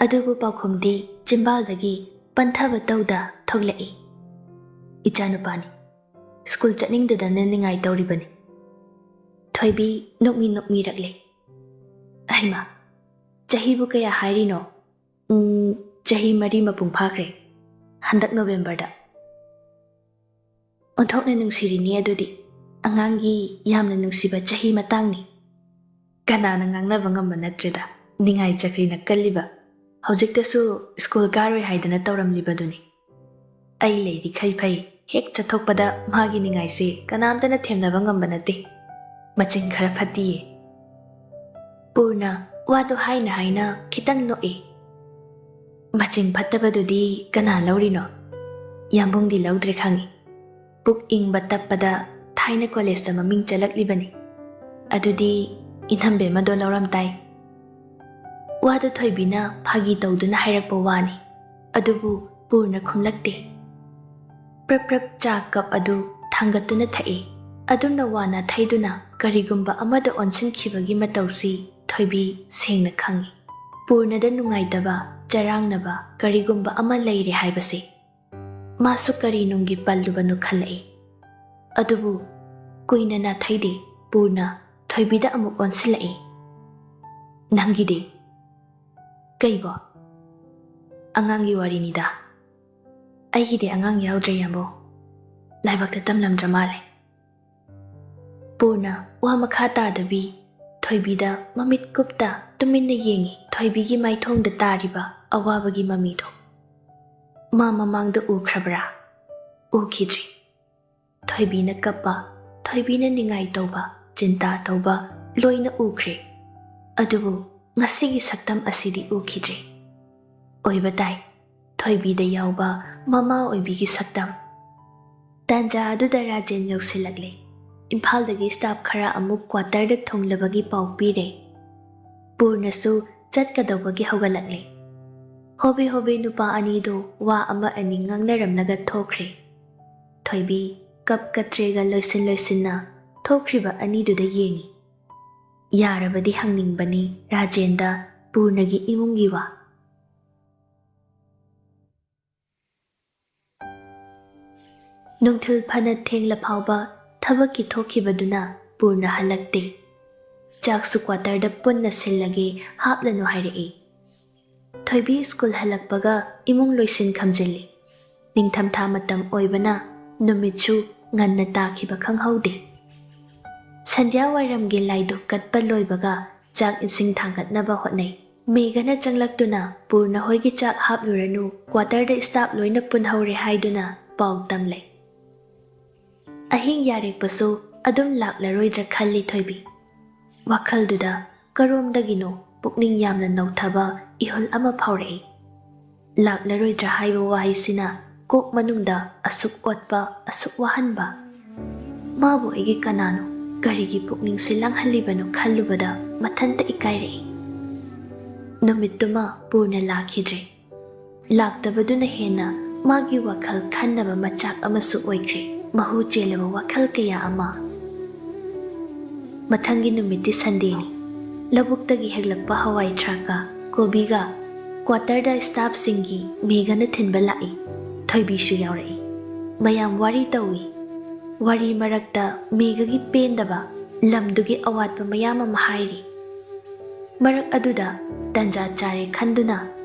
ꯑꯗꯨꯕꯨ ꯄꯥꯎꯈꯨꯝꯗꯤ ꯆꯤꯝꯕꯥꯜꯗꯒꯤ ꯄꯟꯊꯕ ꯇꯧꯗ ꯊꯣꯛꯂꯛꯏ꯫ "ꯏꯆꯥꯅꯨꯄꯥꯅꯤ꯫ ꯁ꯭ꯀꯨꯜ ꯆꯠꯅꯤꯡꯗꯗꯅ ꯅꯤꯡꯉꯥꯏ ꯇꯧꯔꯤꯕꯅꯤ꯫" ꯊꯣꯏꯕꯤ ꯅꯣꯛꯃꯤ ꯅꯣꯛꯃꯤꯔꯛꯂꯦ꯫ "ꯑꯩꯃ, ꯆꯍꯤꯕꯨ ꯀꯌꯥ ꯍꯥꯏꯔꯤꯅꯣ?" "ꯎꯝ, ꯆꯍꯤ ꯃꯔꯤ ꯃꯄꯨꯡ ꯐꯥꯈ꯭ꯔꯦ, ꯍꯟꯗꯛ ꯅꯣꯕꯦꯝꯕꯔꯗ꯫" "ꯑꯣꯟꯊꯣꯛꯅ ꯅꯨꯡꯁꯤꯔꯤꯅꯤ ꯑꯗꯨꯗꯤ, ꯑꯉꯥꯡꯒꯤ ꯌꯥꯝꯅ ꯅꯨꯡꯁꯤꯕ ꯆꯍꯤ ꯃꯇꯥꯡꯅꯤ꯫" "ꯀꯅꯥꯅ ꯉꯥꯡꯅꯕ ꯉꯝꯕ ꯅꯠꯇ꯭ꯔꯦꯗ, ꯅꯤꯡꯉꯥꯏ ꯆꯀ꯭ꯔꯤꯅ ꯀꯜꯂꯤꯕ꯫ ꯍꯧꯖꯤꯛꯇꯁꯨ ꯁ꯭ꯀꯨꯜ ꯀꯥꯔꯣꯏ ꯍꯥꯏꯗꯅ ꯇꯧꯔꯝꯂꯤꯕꯗꯨꯅꯤ꯫ ꯑꯩ ꯂꯩꯔꯤꯈꯩ ꯐꯩ, ꯍꯦꯛ ꯆꯠꯊꯣꯛꯄꯗ ꯃꯥꯒꯤ ꯅꯤꯡꯉꯥꯏꯁꯦ ꯀꯅꯥꯝꯇꯅ ꯊꯦꯝꯅꯕ ꯉꯝꯕ ꯅꯠꯇꯦ꯫ ꯃꯆꯤꯟ ꯈꯔ ꯐꯠꯇꯤꯌꯦ꯫" ꯄꯨꯔꯅ ꯋꯥꯗꯨ ꯍꯥꯏꯅ ꯍꯥꯏꯅ ꯈꯤꯇꯪ ꯅꯣꯛꯏ꯫ "ꯃꯆꯤꯟ ꯐꯠꯇꯕꯗꯨꯗꯤ ꯀꯅꯥ ꯂꯧꯔꯤꯅꯣ? ꯌꯥꯝꯕꯨꯡꯗꯤ ꯂꯧꯗ꯭ꯔꯦ ꯈꯪꯏ꯫ ꯄꯨꯛ ꯏꯪꯕ ꯇꯞꯄꯗ ꯊꯥꯏꯅ ꯀꯣꯂꯦꯖꯇ ꯃꯃꯤꯡ ꯆꯠꯂꯛꯂꯤꯕꯅꯤ꯫ ꯑꯗꯨꯗꯤ ꯏꯅꯝꯕꯦꯝꯃꯗꯣ ꯂꯧꯔꯝ ꯇꯥꯏ꯫" ꯋꯥꯗꯨ ꯊꯣꯏꯕꯤꯅ ꯐꯥꯒꯤ ꯇꯧꯗꯨꯅ ꯍꯥꯏꯔꯛꯄ ꯋꯥꯅꯤ꯫ ꯑꯗꯨꯕꯨ ꯄꯨꯔꯅ ꯈꯨꯝꯂꯛꯇꯦ꯫ ꯄ꯭ꯔꯞ ꯄ꯭ꯔꯞ ꯆꯥ ꯀꯞ ꯑꯗꯨ ꯊꯥꯡꯒꯠꯇꯨꯅ ꯊꯛꯏ꯫ ꯑꯗꯨꯝꯅ ꯋꯥꯅ ꯊꯩꯗꯨꯅ ꯀꯔꯤꯒꯨꯝꯕ ꯑꯃꯗ ꯑꯣꯟꯁꯤꯟꯈꯤꯕꯒꯤ ꯃꯇꯧꯁꯤ ꯊꯣꯏꯕꯤ ꯁꯦꯡꯅ ꯈꯪꯏ꯫ ꯄꯨꯔꯅꯗ ꯅꯨꯡꯉꯥꯏꯇꯕ, ꯆꯔꯥꯡꯅꯕ ꯀꯔꯤꯒꯨꯝꯕ ꯑꯃ ꯂꯩꯔꯦ ꯍꯥꯏꯕꯁꯤ꯫ ꯃꯥꯁꯨ ꯀꯔꯤ ꯅꯨꯡꯒꯤ ꯄꯜꯂꯨꯕꯅꯣ ꯈꯜꯂꯛꯏ꯫ ꯑꯗꯨꯕꯨ ꯀꯨꯏꯅ ꯅꯥꯊꯩꯗꯦ꯫ ꯄꯨꯔꯅ ꯊꯣꯏꯕꯤꯗ ꯑꯃꯨꯛ ꯑꯣꯟꯁꯤꯜꯂꯛꯏ꯫ "ꯅꯪꯒꯤꯗꯤ?" "ꯀꯩꯕꯣ?" "ꯑꯉꯥꯡꯒꯤ ꯋꯥꯔꯤꯅꯤꯗ꯫" "ꯑꯩꯒꯤꯗꯤ ꯑꯉꯥꯡ ꯌꯥꯎꯗ꯭ꯔꯦ, ꯌꯥꯝꯕꯧ꯫ ꯂꯥꯏꯕꯛꯇ ꯇꯝꯂꯝꯗ꯭ꯔ ꯃꯥꯜꯂꯦ"꯫ ꯄꯨꯔꯅ ꯋꯥ ꯃꯈꯥ ꯇꯥꯗꯕꯤ ꯊꯣꯏꯕꯤꯗ ꯃꯃꯤꯠ ꯀꯨꯞꯇ ꯇꯨꯃꯤꯟꯅ ꯌꯦꯡꯉꯤ꯫ ꯊꯣꯏꯕꯤꯒꯤ ꯃꯥꯏꯊꯣꯡꯗ ꯇꯥꯔꯤꯕ ꯑꯋꯥꯕꯒꯤ ꯃꯃꯤꯗꯣ ꯃꯥ ꯃꯃꯥꯡꯗ ꯎꯈ꯭ꯔꯕ꯭ꯔꯥ? ꯎꯈꯤꯗ꯭ꯔꯤ꯫ ꯊꯣꯏꯕꯤꯅ ꯀꯞꯄ, ꯊꯣꯏꯕꯤꯅ ꯅꯤꯡꯉꯥꯏ ꯇꯧꯕ, ꯆꯤꯟꯇꯥ ꯇꯧꯕ ꯂꯣꯏꯅ ꯎꯈ꯭ꯔꯦ꯫ ꯑꯗꯨꯕꯨ ꯉꯁꯤꯒꯤ ꯁꯛꯇꯝ ꯑꯁꯤꯗꯤ ꯎꯈꯤꯗ꯭ꯔꯦ꯫ ꯑꯣꯏꯕ ꯇꯥꯏ, ꯊꯣꯏꯕꯤꯗ ꯌꯥꯎꯕ ꯃꯃꯥ ꯑꯣꯏꯕꯤꯒꯤ ꯁꯛꯇꯝ꯫ ꯇꯥꯟꯖꯥ ꯑꯗꯨꯗ ꯔꯥꯖꯦꯟ ꯌꯧꯁꯤꯜꯂꯛꯂꯦ꯫ ꯏꯝꯐꯥꯜꯗꯒꯤ ꯁ꯭ꯇꯥꯐ ꯈꯔ ꯑꯃꯨꯛ ꯀ꯭ꯋꯥꯇꯔꯗ ꯊꯨꯡꯂꯕꯒꯤ ꯄꯥꯎ ꯄꯤꯔꯦ꯫ ꯄꯨꯔꯅꯁꯨ ꯆꯠꯀꯗꯧꯕꯒꯤ ꯍꯧꯒꯠꯂꯛꯂꯦ꯫ ꯍꯣꯕꯦ ꯍꯣꯕꯦ ꯅꯨꯄꯥ ꯑꯅꯤꯗꯣ ꯋꯥ ꯑꯃ ꯑꯅꯤ ꯉꯥꯡꯅꯔꯝꯂꯒ ꯊꯣꯛꯈ꯭ꯔꯦ꯫ ꯊꯣꯏꯕꯤ ꯀꯞ ꯀꯇ꯭ꯔꯦꯒ ꯂꯣꯏꯁꯤꯟ ꯂꯣꯏꯁꯤꯟꯅ ꯊꯣꯛꯈ꯭ꯔꯤꯕ ꯑꯅꯤꯗꯨꯗ ꯌꯦꯡꯉꯤ꯫ ꯌꯥꯔꯕꯗꯤ ꯍꯪꯅꯤꯡꯕꯅꯤ ꯔꯥꯖꯦꯟꯗ ꯄꯨꯔꯅꯒꯤ ꯏꯃꯨꯡꯒꯤ ꯋꯥ꯫ ꯅꯨꯡꯊꯤꯜ ꯐꯅ ꯊꯦꯡꯂ ꯐꯥꯎꯕ ꯊꯕꯛꯀꯤ ꯊꯣꯛꯈꯤꯕꯗꯨꯅ ꯄꯨꯔꯅ ꯍꯜꯂꯛꯇꯦ꯫ ꯆꯥꯛꯁꯨ ꯀ꯭ꯋꯥꯇꯔꯗ ꯄꯨꯟꯅ ꯁꯤꯜꯂꯒꯦ, ꯍꯥꯞꯂꯅꯨ ꯍꯥꯏꯔꯛꯏ꯫ ꯊꯣꯏꯕꯤ ꯁ꯭ꯀꯨꯜ ꯍꯜꯂꯛꯄꯒ ꯏꯃꯨꯡ ꯂꯣꯏꯁꯤꯟ ꯈꯝꯖꯤꯜꯂꯤ꯫ ꯅꯤꯡꯊꯝꯊꯥ ꯃꯇꯝ ꯑꯣꯏꯕꯅ ꯅꯨꯃꯤꯠꯁꯨ ꯉꯟꯅ ꯇꯥꯈꯤꯕ ꯈꯪꯍꯧꯗꯦ꯫ ꯁꯟꯙ꯭ꯌꯥ ꯋꯥꯏꯔꯝꯒꯤ ꯂꯥꯏꯙꯨꯛ ꯀꯠꯄ ꯂꯣꯏꯕꯒ ꯆꯥꯛ ꯏꯁꯤꯡ ꯊꯥꯡꯒꯠꯅꯕ ꯍꯣꯠꯅꯩ꯫ ꯃꯦꯘꯅ ꯆꯪꯂꯛꯇꯨꯅ, "ꯄꯨꯔꯅ ꯍꯣꯏꯒꯤ ꯆꯥꯛ ꯍꯥꯞꯂꯨꯔꯅꯨ, ꯀ꯭ꯋꯥꯇꯔꯗ ꯁ꯭ꯇꯥꯐ ꯂꯣꯏꯅ ꯄꯨꯟꯍꯧꯔꯦ" ꯍꯥꯏꯗꯨꯅ ꯄꯥꯎ ꯇꯝꯂꯦ꯫ ꯑꯍꯤꯡ ꯌꯥꯔꯦꯛꯄꯁꯨ ꯑꯗꯨꯝ ꯂꯥꯛꯂꯔꯣꯏꯗ꯭ꯔꯥ ꯈꯜꯂꯤ ꯊꯣꯏꯕꯤ꯫ ꯋꯥꯈꯜꯗꯨꯗ ꯀꯔꯣꯝꯗꯒꯤꯅꯣ ꯄꯨꯛꯅꯤꯡ ꯌꯥꯝꯅ ꯅꯧꯊꯕ ꯏꯍꯨꯜ ꯑꯃ ꯐꯥꯎꯔꯛꯏ꯫ ꯂꯥꯛꯂꯔꯣꯏꯗ꯭ꯔꯥ ꯍꯥꯏꯕ ꯋꯥꯍꯩꯁꯤꯅ ꯀꯣꯛ ꯃꯅꯨꯡꯗ ꯑꯁꯨꯛ ꯑꯣꯠꯄ, ꯑꯁꯨꯛ ꯋꯥꯍꯟꯕ꯫ ꯃꯥꯕꯨ ꯑꯩꯒꯤ ꯀꯅꯥꯅꯣ? ꯀꯔꯤꯒꯤ ꯄꯨꯛꯅꯤꯡꯁꯦ ꯂꯥꯡꯍꯜꯂꯤꯕꯅꯣ ꯈꯜꯂꯨꯕꯗ ꯃꯊꯟꯇ ꯏꯀꯥꯏꯔꯛꯏ꯫ ꯅꯨꯃꯤꯠꯇꯨꯃ ꯄꯨꯔꯅ ꯂꯥꯛꯈꯤꯗ꯭ꯔꯦ꯫ ꯂꯥꯛꯇꯕꯗꯨꯅ ꯍꯦꯟꯅ ꯃꯥꯒꯤ ꯋꯥꯈꯜ ꯈꯟꯅꯕ ꯃꯆꯥꯛ ꯑꯃꯁꯨ ꯑꯣꯏꯈ꯭ꯔꯦ꯫ ꯃꯍꯨ ꯆꯦꯜꯂꯕ ꯋꯥꯈꯜ ꯀꯌꯥ ꯑꯃ꯫ ꯃꯊꯪꯒꯤ ꯅꯨꯃꯤꯠꯇꯤ ꯁꯟꯗꯦꯅꯤ꯫ ꯂꯧꯕꯨꯛꯇꯒꯤ ꯍꯦꯛꯂꯛꯄ ꯍꯋꯥꯏ ꯊ꯭ꯔꯥꯛꯀ ꯀꯣꯕꯤꯒ ꯀ꯭ꯋꯥꯇꯔꯗ ꯁ꯭ꯇꯥꯐꯁꯤꯡꯒꯤ ꯃꯦꯘꯅ ꯊꯤꯟꯕ ꯂꯥꯛꯏ꯫ ꯊꯣꯏꯕꯤꯁꯨ ꯌꯥꯎꯔꯛꯏ꯫ ꯃꯌꯥꯝ ꯋꯥꯔꯤ ꯇꯧꯏ꯫ ꯋꯥꯔꯤ ꯃꯔꯛꯇ ꯃꯦꯘꯒꯤ ꯄꯦꯟꯗꯕ, ꯂꯝꯗꯨꯒꯤ ꯑꯋꯥꯠꯄ ꯃꯌꯥꯝ ꯑꯃ ꯍꯥꯏꯔꯤ꯫ ꯃꯔꯛ ꯑꯗꯨꯗ ꯇꯟꯖꯥ ꯆꯥꯔꯦ ꯈꯟꯗꯨꯅ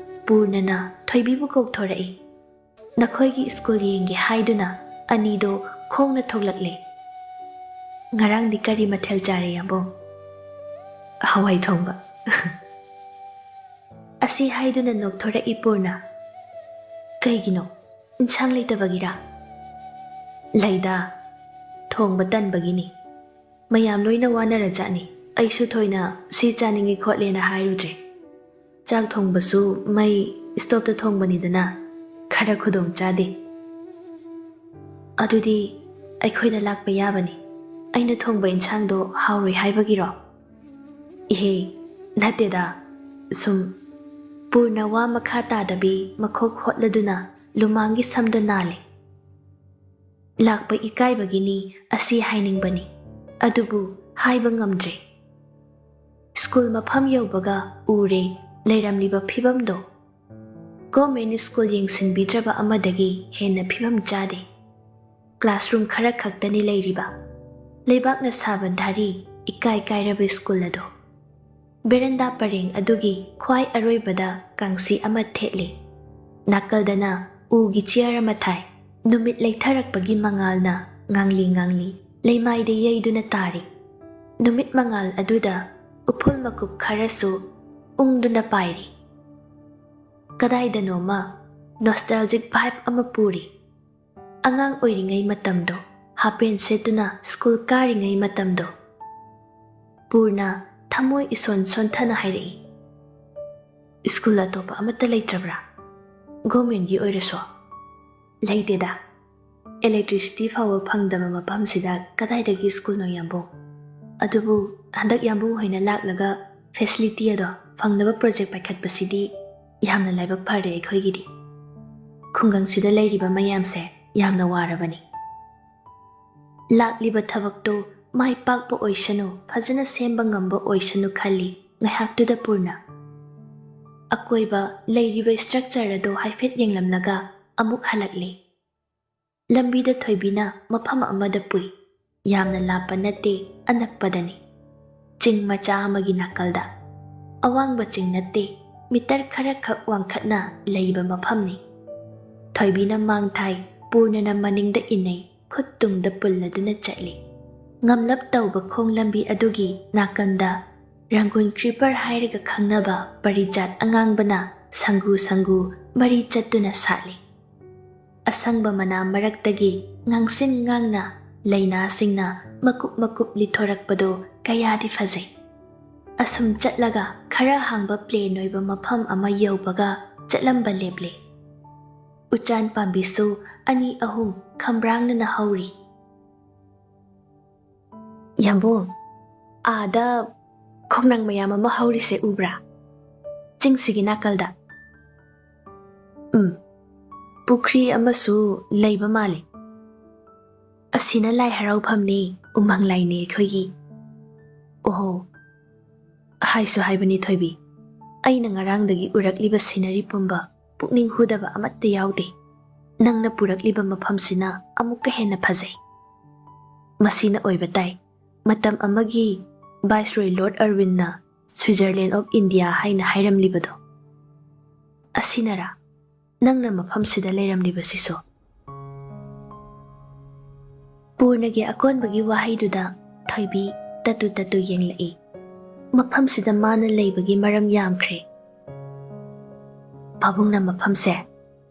ꯄꯨꯔꯅꯅ ꯊꯣꯏꯕꯤꯕꯨ ꯀꯧꯊꯣꯔꯛꯏ꯫ "ꯅꯈꯣꯏꯒꯤ ꯁ꯭ꯀꯨꯜ ꯌꯦꯡꯒꯦ ꯍꯥꯏꯗꯨꯅ ꯑꯅꯤꯗꯣ ꯈꯣꯡꯅ ꯊꯣꯛꯂꯛꯂꯦ꯫ ꯉꯔꯥꯡꯗꯤ ꯀꯔꯤ ꯃꯊꯦꯜ ꯆꯥꯔꯦ, ꯌꯥꯝꯕꯨꯡ?" "ꯍꯋꯥꯏ ꯊꯣꯡꯕ꯫" ꯑꯁꯤ ꯍꯥꯏꯗꯨꯅ ꯅꯣꯛꯊꯣꯔꯛꯏ ꯄꯨꯔꯅ꯫ "ꯀꯩꯒꯤꯅꯣ? ꯏꯟꯁꯥꯡ ꯂꯩꯇꯕꯒꯤꯔꯥ?" "ꯂꯩꯗ, ꯊꯣꯡꯕ ꯇꯟꯕꯒꯤꯅꯤ꯫ ꯃꯌꯥꯝ ꯂꯣꯏꯅ ꯋꯥꯅꯔꯖꯥꯠꯅꯤ꯫ ꯑꯩꯁꯨ ꯊꯣꯏꯅ ꯁꯤ ꯆꯥꯅꯤꯡꯉꯤ ꯈꯣꯠꯂꯦꯅ ꯍꯥꯏꯔꯨꯗ꯭ꯔꯦ꯫ ꯆꯥꯛ ꯊꯣꯡꯕꯁꯨ ꯃꯩ ꯁ꯭ꯇꯣꯞꯇ ꯊꯣꯡꯕꯅꯤꯗꯅ, ꯈꯔ ꯈꯨꯗꯣꯡ ꯆꯥꯗꯦ꯫" "ꯑꯗꯨꯗꯤ ꯑꯩꯈꯣꯏꯗ ꯂꯥꯛꯄ ꯌꯥꯕꯅꯤ꯫ ꯑꯩꯅ ꯊꯣꯡꯕ ꯏꯟꯁꯥꯡꯗꯣ ꯍꯥꯎꯔꯣꯏ ꯍꯥꯏꯕꯒꯤꯔꯣ?" "ꯏꯍꯦ, ꯅꯠꯇꯦꯗ, ꯁꯨꯝ꯫" ꯄꯨꯔꯅ ꯋꯥ ꯃꯈꯥ ꯇꯥꯗꯕꯤ ꯃꯈꯣꯛ ꯍꯣꯠꯂꯗꯨꯅ ꯂꯨꯃꯥꯡꯒꯤ ꯁꯝꯗꯣ ꯅꯥꯜꯂꯦ꯫ "ꯂꯥꯛꯄ ꯏꯀꯥꯏꯕꯒꯤꯅꯤ, ꯑꯁꯤ ꯍꯥꯏꯅꯤꯡꯕꯅꯤ, ꯑꯗꯨꯕꯨ ꯍꯥꯏꯕ ꯉꯝꯗ꯭ꯔꯦ꯫ ꯁ꯭ꯀꯨꯜ ꯃꯐꯝ ꯌꯧꯕꯒ ꯎꯔꯦ ꯂꯩꯔꯝꯂꯤꯕ ꯐꯤꯕꯝꯗꯣ꯫ ꯒꯣꯔꯃꯦꯟ ꯁ꯭ꯀꯨꯜ ꯌꯦꯡꯁꯤꯟꯕꯤꯗ꯭ꯔꯕ ꯑꯃꯗꯒꯤ ꯍꯦꯟꯅ ꯐꯤꯕꯝ ꯆꯥꯗꯦ꯫ ꯀ꯭ꯂꯥꯁꯔꯨꯝ ꯈꯔ ꯈꯛꯇꯅꯤ ꯂꯩꯔꯤꯕ꯫ ꯂꯩꯕꯥꯛꯅ ꯁꯥꯕ ꯙꯥꯔꯤ, ꯏꯀꯥꯏ ꯀꯥꯏꯔꯕ ꯁ꯭ꯀꯨꯜ ꯑꯗꯣ꯫ ꯕꯦꯔꯟꯗꯥ ꯄꯔꯦꯡ ꯑꯗꯨꯒꯤ ꯈ꯭ꯋꯥꯏ ꯑꯔꯣꯏꯕꯗ ꯀꯥꯡꯁꯤ ꯑꯃ ꯊꯦꯠꯂꯤ꯫ ꯅꯥꯀꯜꯗꯅ ꯎꯒꯤ ꯆꯤꯌꯔ ꯑꯃ ꯊꯥꯏ꯫ ꯅꯨꯃꯤꯠ ꯂꯩꯊꯔꯛꯄꯒꯤ ꯃꯉꯥꯜꯅ ꯉꯥꯡꯂꯤ ꯉꯥꯡꯂꯤ ꯂꯩꯃꯥꯏꯗ ꯌꯩꯗꯨꯅ ꯇꯥꯔꯤ꯫ ꯅꯨꯃꯤꯠ ꯃꯉꯥꯜ ꯑꯗꯨꯗ ꯎꯐꯨꯜ ꯃꯀꯨꯞ ꯈꯔꯁꯨ ꯎꯪꯗꯨꯅ ꯄꯥꯏꯔꯤ꯫ ꯀꯗꯥꯏꯗꯅꯣꯃ ꯅꯣꯁꯇꯥꯜꯖꯤꯛ ꯚꯥꯏꯕ ꯑꯃ ꯄꯨꯔꯤ꯫ ꯑꯉꯥꯡ ꯑꯣꯏꯔꯤꯉꯩ ꯃꯇꯝꯗꯣ, ꯍꯥꯄꯦꯟ ꯁꯦꯠꯇꯨꯅ ꯁ꯭ꯀꯨꯜ ꯀꯥꯔꯤꯉꯩ ꯃꯇꯝꯗꯣ꯫" ꯄꯨꯔꯅ ꯊꯃꯣꯏ ꯏꯁꯣꯟ ꯁꯣꯟꯊꯅ ꯍꯥꯏꯔꯛꯏ꯫ "ꯁ꯭ꯀꯨꯜ ꯑꯇꯣꯞꯄ ꯑꯃꯠꯇ ꯂꯩꯇ꯭ꯔꯕ꯭ꯔꯥ? ꯒꯣꯔꯃꯦꯟꯒꯤ ꯑꯣꯏꯔꯁꯨ?" "ꯂꯩꯇꯦꯗ꯫ ꯏꯂꯦꯛꯇ꯭ꯔꯤꯁꯤꯇꯤ ꯐꯥꯎꯕ ꯐꯪꯗꯕ ꯃꯐꯝꯁꯤꯗ ꯀꯗꯥꯏꯗꯒꯤ ꯁ꯭ꯀꯨꯜꯅꯣ, ꯌꯥꯝꯕꯨꯡ? ꯑꯗꯨꯕꯨ ꯍꯟꯗꯛ ꯌꯥꯝꯕꯨꯡ ꯍꯣꯏꯅ ꯂꯥꯛꯂꯒ ꯐꯦꯁꯤꯂꯤꯇꯤ ꯑꯗꯣ ꯐꯪꯅꯕ ꯄ꯭ꯔꯣꯖꯦꯛ ꯄꯥꯏꯈꯠꯄꯁꯤꯗꯤ ꯌꯥꯝꯅ ꯂꯥꯏꯕꯛ ꯐꯔꯦ ꯑꯩꯈꯣꯏꯒꯤꯗꯤ꯫ ꯈꯨꯡꯒꯪꯁꯤꯗ ꯂꯩꯔꯤꯕ ꯃꯌꯥꯝꯁꯦ ꯌꯥꯝꯅ ꯋꯥꯔꯕꯅꯤ꯫" ꯂꯥꯛꯂꯤꯕ ꯊꯕꯛꯇꯨ ꯃꯥꯏ ꯄꯥꯛꯄ ꯑꯣꯏꯁꯅꯨ, ꯐꯖꯅ ꯁꯦꯝꯕ ꯉꯝꯕ ꯑꯣꯏꯁꯅꯨ ꯈꯜꯂꯤ ꯉꯥꯏꯍꯥꯛꯇꯨꯗ ꯄꯨꯔꯅ꯫ ꯑꯀꯣꯏꯕ ꯂꯩꯔꯤꯕ ꯁ꯭ꯇ꯭ꯔꯛꯆꯔ ꯑꯗꯨ ꯍꯥꯏꯐꯦꯠ ꯌꯦꯡꯂꯝꯂꯒ ꯑꯃꯨꯛ ꯍꯜꯂꯛꯂꯤ꯫ ꯂꯝꯕꯤꯗ ꯊꯣꯏꯕꯤꯅ ꯃꯐꯝ ꯑꯃꯗ ꯄꯨꯏ꯫ ꯌꯥꯝꯅ ꯂꯥꯞꯄ ꯅꯠꯇꯦ, ꯑꯅꯛꯄꯗꯅꯤ꯫ ꯆꯤꯡ ꯃꯆꯥ ꯑꯃꯒꯤ ꯅꯥꯀꯜꯗ꯫ ꯑꯋꯥꯡꯕ ꯆꯤꯡ ꯅꯠꯇꯦ, ꯃꯤꯇꯔ ꯈꯔꯈꯛ ꯋꯥꯡꯈꯠꯅ ꯂꯩꯕ ꯃꯐꯝꯅꯤ꯫ ꯊꯣꯏꯕꯤꯅ ꯃꯥꯡ ꯊꯥꯏ, ꯄꯨꯔꯅꯅ ꯃꯅꯤꯡꯗ ꯏꯟꯅꯩ, ꯈꯨꯠ ꯇꯨꯡꯗ ꯄꯨꯜꯂꯗꯨꯅ ꯆꯠꯂꯤ꯫ ꯉꯝꯂꯞ ꯇꯧꯕ ꯈꯣꯡ ꯂꯝꯕꯤ ꯑꯗꯨꯒꯤ ꯅꯥꯀꯟꯗ ꯔꯪꯒꯨꯟ ꯀ꯭ꯔꯤꯄꯔ ꯍꯥꯏꯔꯒ ꯈꯪꯅꯕ ꯄꯔꯤꯖꯥꯠ ꯑꯉꯥꯡꯕꯅ ꯁꯪꯒꯨ ꯁꯪꯒꯨ ꯃꯔꯤ ꯆꯠꯇꯨꯅ ꯁꯥꯠꯂꯤ꯫ ꯑꯁꯪꯕ ꯃꯅꯥ ꯃꯔꯛꯇꯒꯤ ꯉꯥꯡꯁꯤꯟ ꯉꯥꯡꯅ ꯂꯩꯅꯥꯁꯤꯡꯅ ꯃꯀꯨꯞ ꯃꯀꯨꯞ ꯂꯤꯊꯣꯔꯛꯄꯗꯨ ꯀꯌꯥꯗꯤ ꯐꯖꯩ꯫ ꯑꯁꯨꯝ ꯆꯠꯂꯒ ꯈꯔ ꯍꯥꯡꯕ ꯄ꯭ꯂꯦꯟ ꯑꯣꯏꯕ ꯃꯐꯝ ꯑꯃ ꯌꯧꯕꯒ ꯆꯠꯂꯝꯕ ꯂꯦꯞꯂꯦ꯫ ꯎꯆꯥꯟ ꯄꯥꯝꯕꯤꯁꯨ ꯑꯅꯤ ꯑꯍꯨꯝ ꯈꯝꯕ꯭ꯔꯥꯡꯅꯅ ꯍꯧꯔꯤ꯫ ꯌꯥꯝꯕꯨꯡ, ꯑꯥꯗ ꯈꯣꯡꯅꯥꯡ ꯃꯌꯥꯝ ꯑꯃ ꯍꯧꯔꯤꯁꯦ ꯎꯕ꯭ꯔꯥ? ꯆꯤꯡꯁꯤꯒꯤ ꯅꯥꯀꯜꯗ꯫ ꯎꯝ, ꯄꯨꯈ꯭ꯔꯤ ꯑꯃꯁꯨ ꯂꯩꯕ ꯃꯥꯜꯂꯤ꯫ ꯑꯁꯤꯅ ꯂꯥꯏ ꯍꯔꯥꯎꯐꯝꯅꯤ, ꯎꯃꯪ ꯂꯥꯏꯅꯤ ꯑꯩꯈꯣꯏꯒꯤ꯫ ꯑꯣꯍꯣ, ꯍꯥꯏꯁꯨ ꯍꯥꯏꯕꯅꯤ ꯊꯣꯏꯕꯤ, ꯑꯩꯅ ꯉꯔꯥꯡꯗꯒꯤ ꯎꯔꯛꯂꯤꯕ ꯁꯤꯅꯔꯤ ꯄꯨꯝꯕ ꯄꯨꯛꯅꯤꯡ ꯍꯨꯗꯕ ꯑꯃꯠꯇ ꯌꯥꯎꯗꯦ꯫ ꯅꯪꯅ ꯄꯨꯔꯛꯂꯤꯕ ꯃꯐꯝꯁꯤꯅ ꯑꯃꯨꯛꯀ ꯍꯦꯟꯅ ꯐꯖꯩ꯫ ꯃꯁꯤꯅ ꯑꯣꯏꯕ ꯇꯥꯏ, ꯃꯇꯝ ꯑꯃꯒꯤ ꯚꯥꯏꯁꯔꯣꯏ ꯂꯣꯔꯗ ꯑꯔꯋꯤꯟꯅ ꯁ꯭ꯋꯤꯖꯔꯂꯦꯟ ꯑꯣꯐ ꯏꯟꯗꯤꯌꯥ ꯍꯥꯏꯅ ꯍꯥꯏꯔꯝꯂꯤꯕꯗꯣ꯫ ꯑꯁꯤꯅꯔꯥ ꯅꯪꯅ ꯃꯐꯝꯁꯤꯗ ꯂꯩꯔꯝꯂꯤꯕꯁꯤꯁꯨ? ꯄꯨꯔꯅꯒꯤ ꯑꯀꯣꯟꯕꯒꯤ ꯋꯥꯍꯩꯗꯨꯗ ꯊꯣꯏꯕꯤ ꯇꯠꯇꯨ ꯇꯠꯇꯨ ꯌꯦꯡꯂꯛꯏ꯫ ꯃꯐꯝꯁꯤꯗ ꯃꯥꯅ ꯂꯩꯕꯒꯤ ꯃꯔꯝ ꯌꯥꯝꯈ꯭ꯔꯦ꯫ ꯄꯥꯕꯨꯡꯅ ꯃꯐꯝꯁꯦ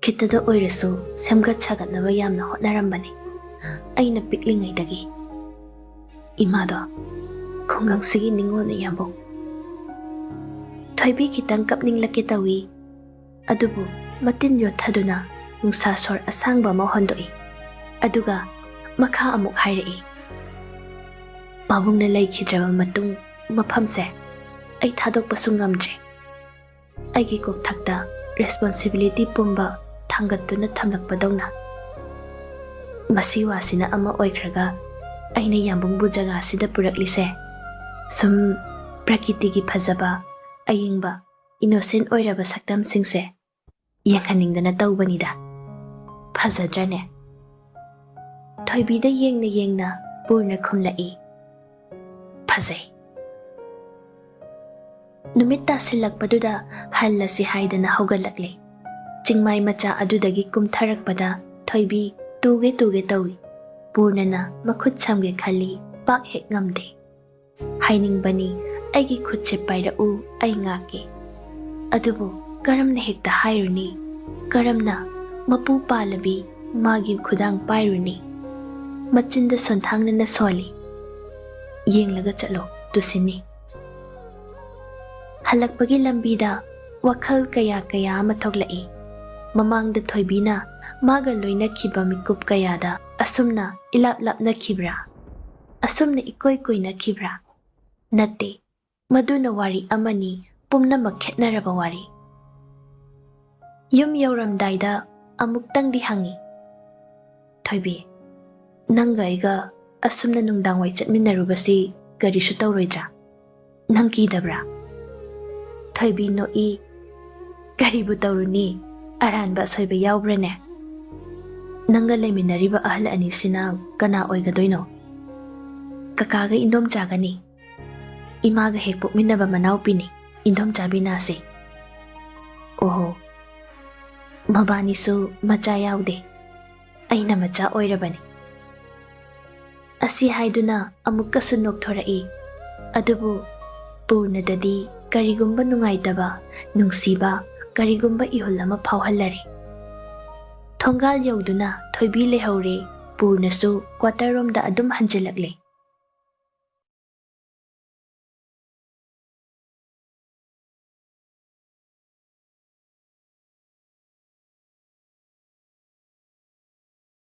ꯈꯤꯇꯗ ꯑꯣꯏꯔꯁꯨ ꯁꯦꯝꯒꯠ ꯁꯥꯒꯠꯅꯕ ꯌꯥꯝꯅ ꯍꯣꯠꯅꯔꯝꯕꯅꯤ, ꯑꯩꯅ ꯄꯤꯛꯂꯤꯉꯩꯗꯒꯤ꯫ ꯏꯃꯥꯗꯣ ꯈꯨꯡꯒꯪꯁꯤꯒꯤ ꯅꯤꯉꯣꯜꯅꯤ, ꯌꯥꯝꯕꯨꯡ꯫ ꯊꯣꯏꯕꯤ ꯈꯤꯇꯪ ꯀꯞꯅꯤꯡꯂꯛꯀꯦ ꯇꯧꯏ, ꯑꯗꯨꯕꯨ ꯃꯇꯤꯟ ꯌꯣꯠꯊꯗꯨꯅ ꯅꯨꯡꯁꯥ ꯁꯣꯔ ꯑꯁꯥꯡꯕ ꯑꯃ ꯍꯣꯟꯗꯣꯛꯏ꯫ ꯑꯗꯨꯒ ꯃꯈꯥ ꯑꯃꯨꯛ ꯍꯥꯏꯔꯛꯏ, ꯄꯥꯕꯨꯡꯅ ꯂꯩꯈꯤꯗ꯭ꯔꯕ ꯃꯇꯨꯡ ꯃꯐꯝꯁꯦ ꯑꯩ ꯊꯥꯗꯣꯛꯄꯁꯨ ꯉꯝꯗ꯭ꯔꯦ꯫ ꯑꯩꯒꯤ ꯀꯣꯛꯊꯛꯇ ꯔꯦꯁꯄꯣꯟꯁꯤꯕꯤꯂꯤꯇꯤ ꯄꯨꯝꯕ ꯊꯥꯡꯒꯠꯇꯨꯅ ꯊꯝꯂꯛꯄꯗꯧꯅ꯫ ꯃꯁꯤ ꯋꯥꯁꯤꯅ ꯑꯃ ꯑꯣꯏꯈ꯭ꯔꯒ, ꯑꯩꯅ ꯌꯥꯝꯕꯨꯡꯕꯨ ꯖꯒꯥꯁꯤꯗ ꯄꯨꯔꯛꯂꯤꯁꯦ ꯁꯨꯝ ꯄ꯭ꯔꯀꯤꯇꯤꯒꯤ ꯐꯖꯕ, ꯑꯌꯤꯡꯕ, ꯏꯅꯣꯁꯦꯟ ꯑꯣꯏꯔꯕ ꯁꯛꯇꯝꯁꯤꯡꯁꯦ ꯌꯦꯡꯍꯟꯅꯤꯡꯗꯅ ꯇꯧꯕꯅꯤꯗ꯫ ꯐꯖꯗ꯭ꯔꯅꯦ? ꯊꯣꯏꯕꯤꯗ ꯌꯦꯡꯅ ꯌꯦꯡꯅ ꯄꯨꯔꯅ ꯈꯨꯝꯂꯛꯏ, ꯐꯖꯩ꯫ ꯅꯨꯃꯤꯠ ꯇꯥꯁꯤꯜꯂꯛꯄꯗꯨꯗ ꯍꯜꯂꯁꯤ ꯍꯥꯏꯗꯅ ꯍꯧꯒꯠꯂꯛꯂꯦ꯫ ꯆꯤꯡꯃꯥꯏ ꯃꯆꯥ ꯑꯗꯨꯗꯒꯤ ꯀꯨꯝꯊꯔꯛꯄꯗ ꯊꯣꯏꯕꯤ ꯇꯨꯒꯦ ꯇꯨꯒꯦ ꯇꯧꯏ꯫ ꯄꯨꯔꯅꯅ ꯃꯈꯨꯠ ꯁꯝꯒꯦ ꯈꯜꯂꯤ, ꯄꯥꯛ ꯍꯦꯛ ꯉꯝꯗꯦ꯫ ꯍꯥꯏꯅꯤꯡꯕꯅꯤ, "ꯑꯩꯒꯤ ꯈꯨꯠꯁꯦ ꯄꯥꯏꯔꯛꯎ, ꯑꯩ ꯉꯥꯛꯀꯦ"꯫ ꯑꯗꯨꯕꯨ ꯀꯔꯝꯅ ꯍꯦꯛꯇ ꯍꯥꯏꯔꯨꯅꯤ? ꯀꯔꯝꯅ ꯃꯄꯨ ꯄꯥꯜꯂꯕꯤ ꯃꯥꯒꯤ ꯈꯨꯗꯥꯡ ꯄꯥꯏꯔꯨꯅꯤ? ꯃꯆꯤꯟꯗ ꯁꯣꯟꯊꯥꯡꯅꯅ ꯁꯣꯜꯂꯤ꯫ "ꯌꯦꯡꯂꯒ ꯆꯠꯂꯣ, ꯇꯨꯁꯤꯟꯅꯤ"꯫ ꯍꯜꯂꯛꯄꯒꯤ ꯂꯝꯕꯤꯗ ꯋꯥꯈꯜ ꯀꯌꯥ ꯀꯌꯥ ꯑꯃ ꯊꯣꯛꯂꯛꯏ꯫ ꯃꯃꯥꯡꯗ ꯊꯣꯏꯕꯤꯅ ꯃꯥꯒ ꯂꯣꯏꯅꯈꯤꯕ ꯃꯤꯀꯨꯞ ꯀꯌꯥꯗ ꯑꯁꯨꯝꯅ ꯏꯂꯥꯞ ꯂꯥꯞꯅꯈꯤꯕ꯭ꯔꯥ? ꯑꯁꯨꯝꯅ ꯏꯀꯣꯏ ꯀꯣꯏꯅꯈꯤꯕ꯭ꯔꯥ? ꯅꯠꯇꯦ, ꯃꯗꯨꯅ ꯋꯥꯔꯤ ꯑꯃꯅꯤ, ꯄꯨꯝꯅꯃꯛ ꯈꯦꯠꯅꯔꯕ ꯋꯥꯔꯤ꯫ ꯌꯨꯝ ꯌꯧꯔꯝꯗꯥꯏꯗ ꯑꯃꯨꯛꯇꯪꯗꯤ ꯍꯪꯉꯤ, "ꯊꯣꯏꯕꯤ, ꯅꯪꯒ ꯑꯩꯒ ꯑꯁꯨꯝꯅ ꯅꯨꯡꯗꯥꯡꯋꯥꯏ ꯆꯠꯃꯤꯟꯅꯔꯨꯕꯁꯤ ꯀꯔꯤꯁꯨ ꯇꯧꯔꯣꯏꯗ꯭ꯔꯥ? ꯅꯪ ꯀꯤꯗꯕ꯭ꯔꯥ?" ꯊꯣꯏꯕꯤ ꯅꯣꯛꯏ, "ꯀꯔꯤꯕꯨ ꯇꯧꯔꯨꯅꯤ? ꯑꯔꯥꯟꯕ ꯑꯁꯣꯏꯕ ꯌꯥꯎꯕ꯭ꯔꯅꯦ? ꯅꯪꯒ ꯂꯩꯃꯤꯟꯅꯔꯤꯕ ꯑꯍꯜ ꯑꯅꯤꯁꯤꯅ ꯀꯅꯥ ꯑꯣꯏꯒꯗꯣꯏꯅꯣ?" "ꯀꯀꯥꯒ ꯏꯟꯗꯣꯝꯆꯥꯒꯅꯤ꯫ ꯏꯃꯥꯒ ꯍꯦꯛ ꯄꯣꯛꯃꯤꯟꯅꯕ ꯃꯅꯥꯎꯄꯤꯅꯤ, ꯏꯟꯗꯣꯝꯆꯥ ꯕꯤꯅꯥꯁꯦ"꯫ "ꯑꯣꯍꯣ, ꯃꯕꯥꯅꯤꯁꯨ ꯃꯆꯥ ꯌꯥꯎꯗꯦ, ꯑꯩꯅ ꯃꯆꯥ ꯑꯣꯏꯔꯕꯅꯤ"꯫ ꯑꯁꯤ ꯍꯥꯏꯗꯨꯅ ꯑꯃꯨꯛꯀꯁꯨ ꯅꯣꯛꯊꯣꯔꯛꯏ꯫ ꯑꯗꯨꯕꯨ ꯄꯨꯔꯅꯗꯗꯤ ꯀꯔꯤꯒꯨꯝꯕ ꯅꯨꯡꯉꯥꯏꯇꯕ, ꯅꯨꯡꯁꯤꯕ, ꯀꯔꯤꯒꯨꯝꯕ ꯏꯍꯨꯜ ꯑꯃ ꯐꯥꯎꯍꯜꯂꯔꯦ꯫ ꯊꯣꯡꯒꯥꯜ ꯌꯧꯗꯨꯅ ꯊꯣꯏꯕꯤ ꯂꯩꯍꯧꯔꯦ꯫ ꯄꯨꯔꯅꯁꯨ ꯀ꯭ꯋꯥꯇꯔ ꯔꯣꯝꯗ ꯑꯗꯨꯝ ꯍꯟꯖꯤꯜꯂꯛꯂꯦ꯫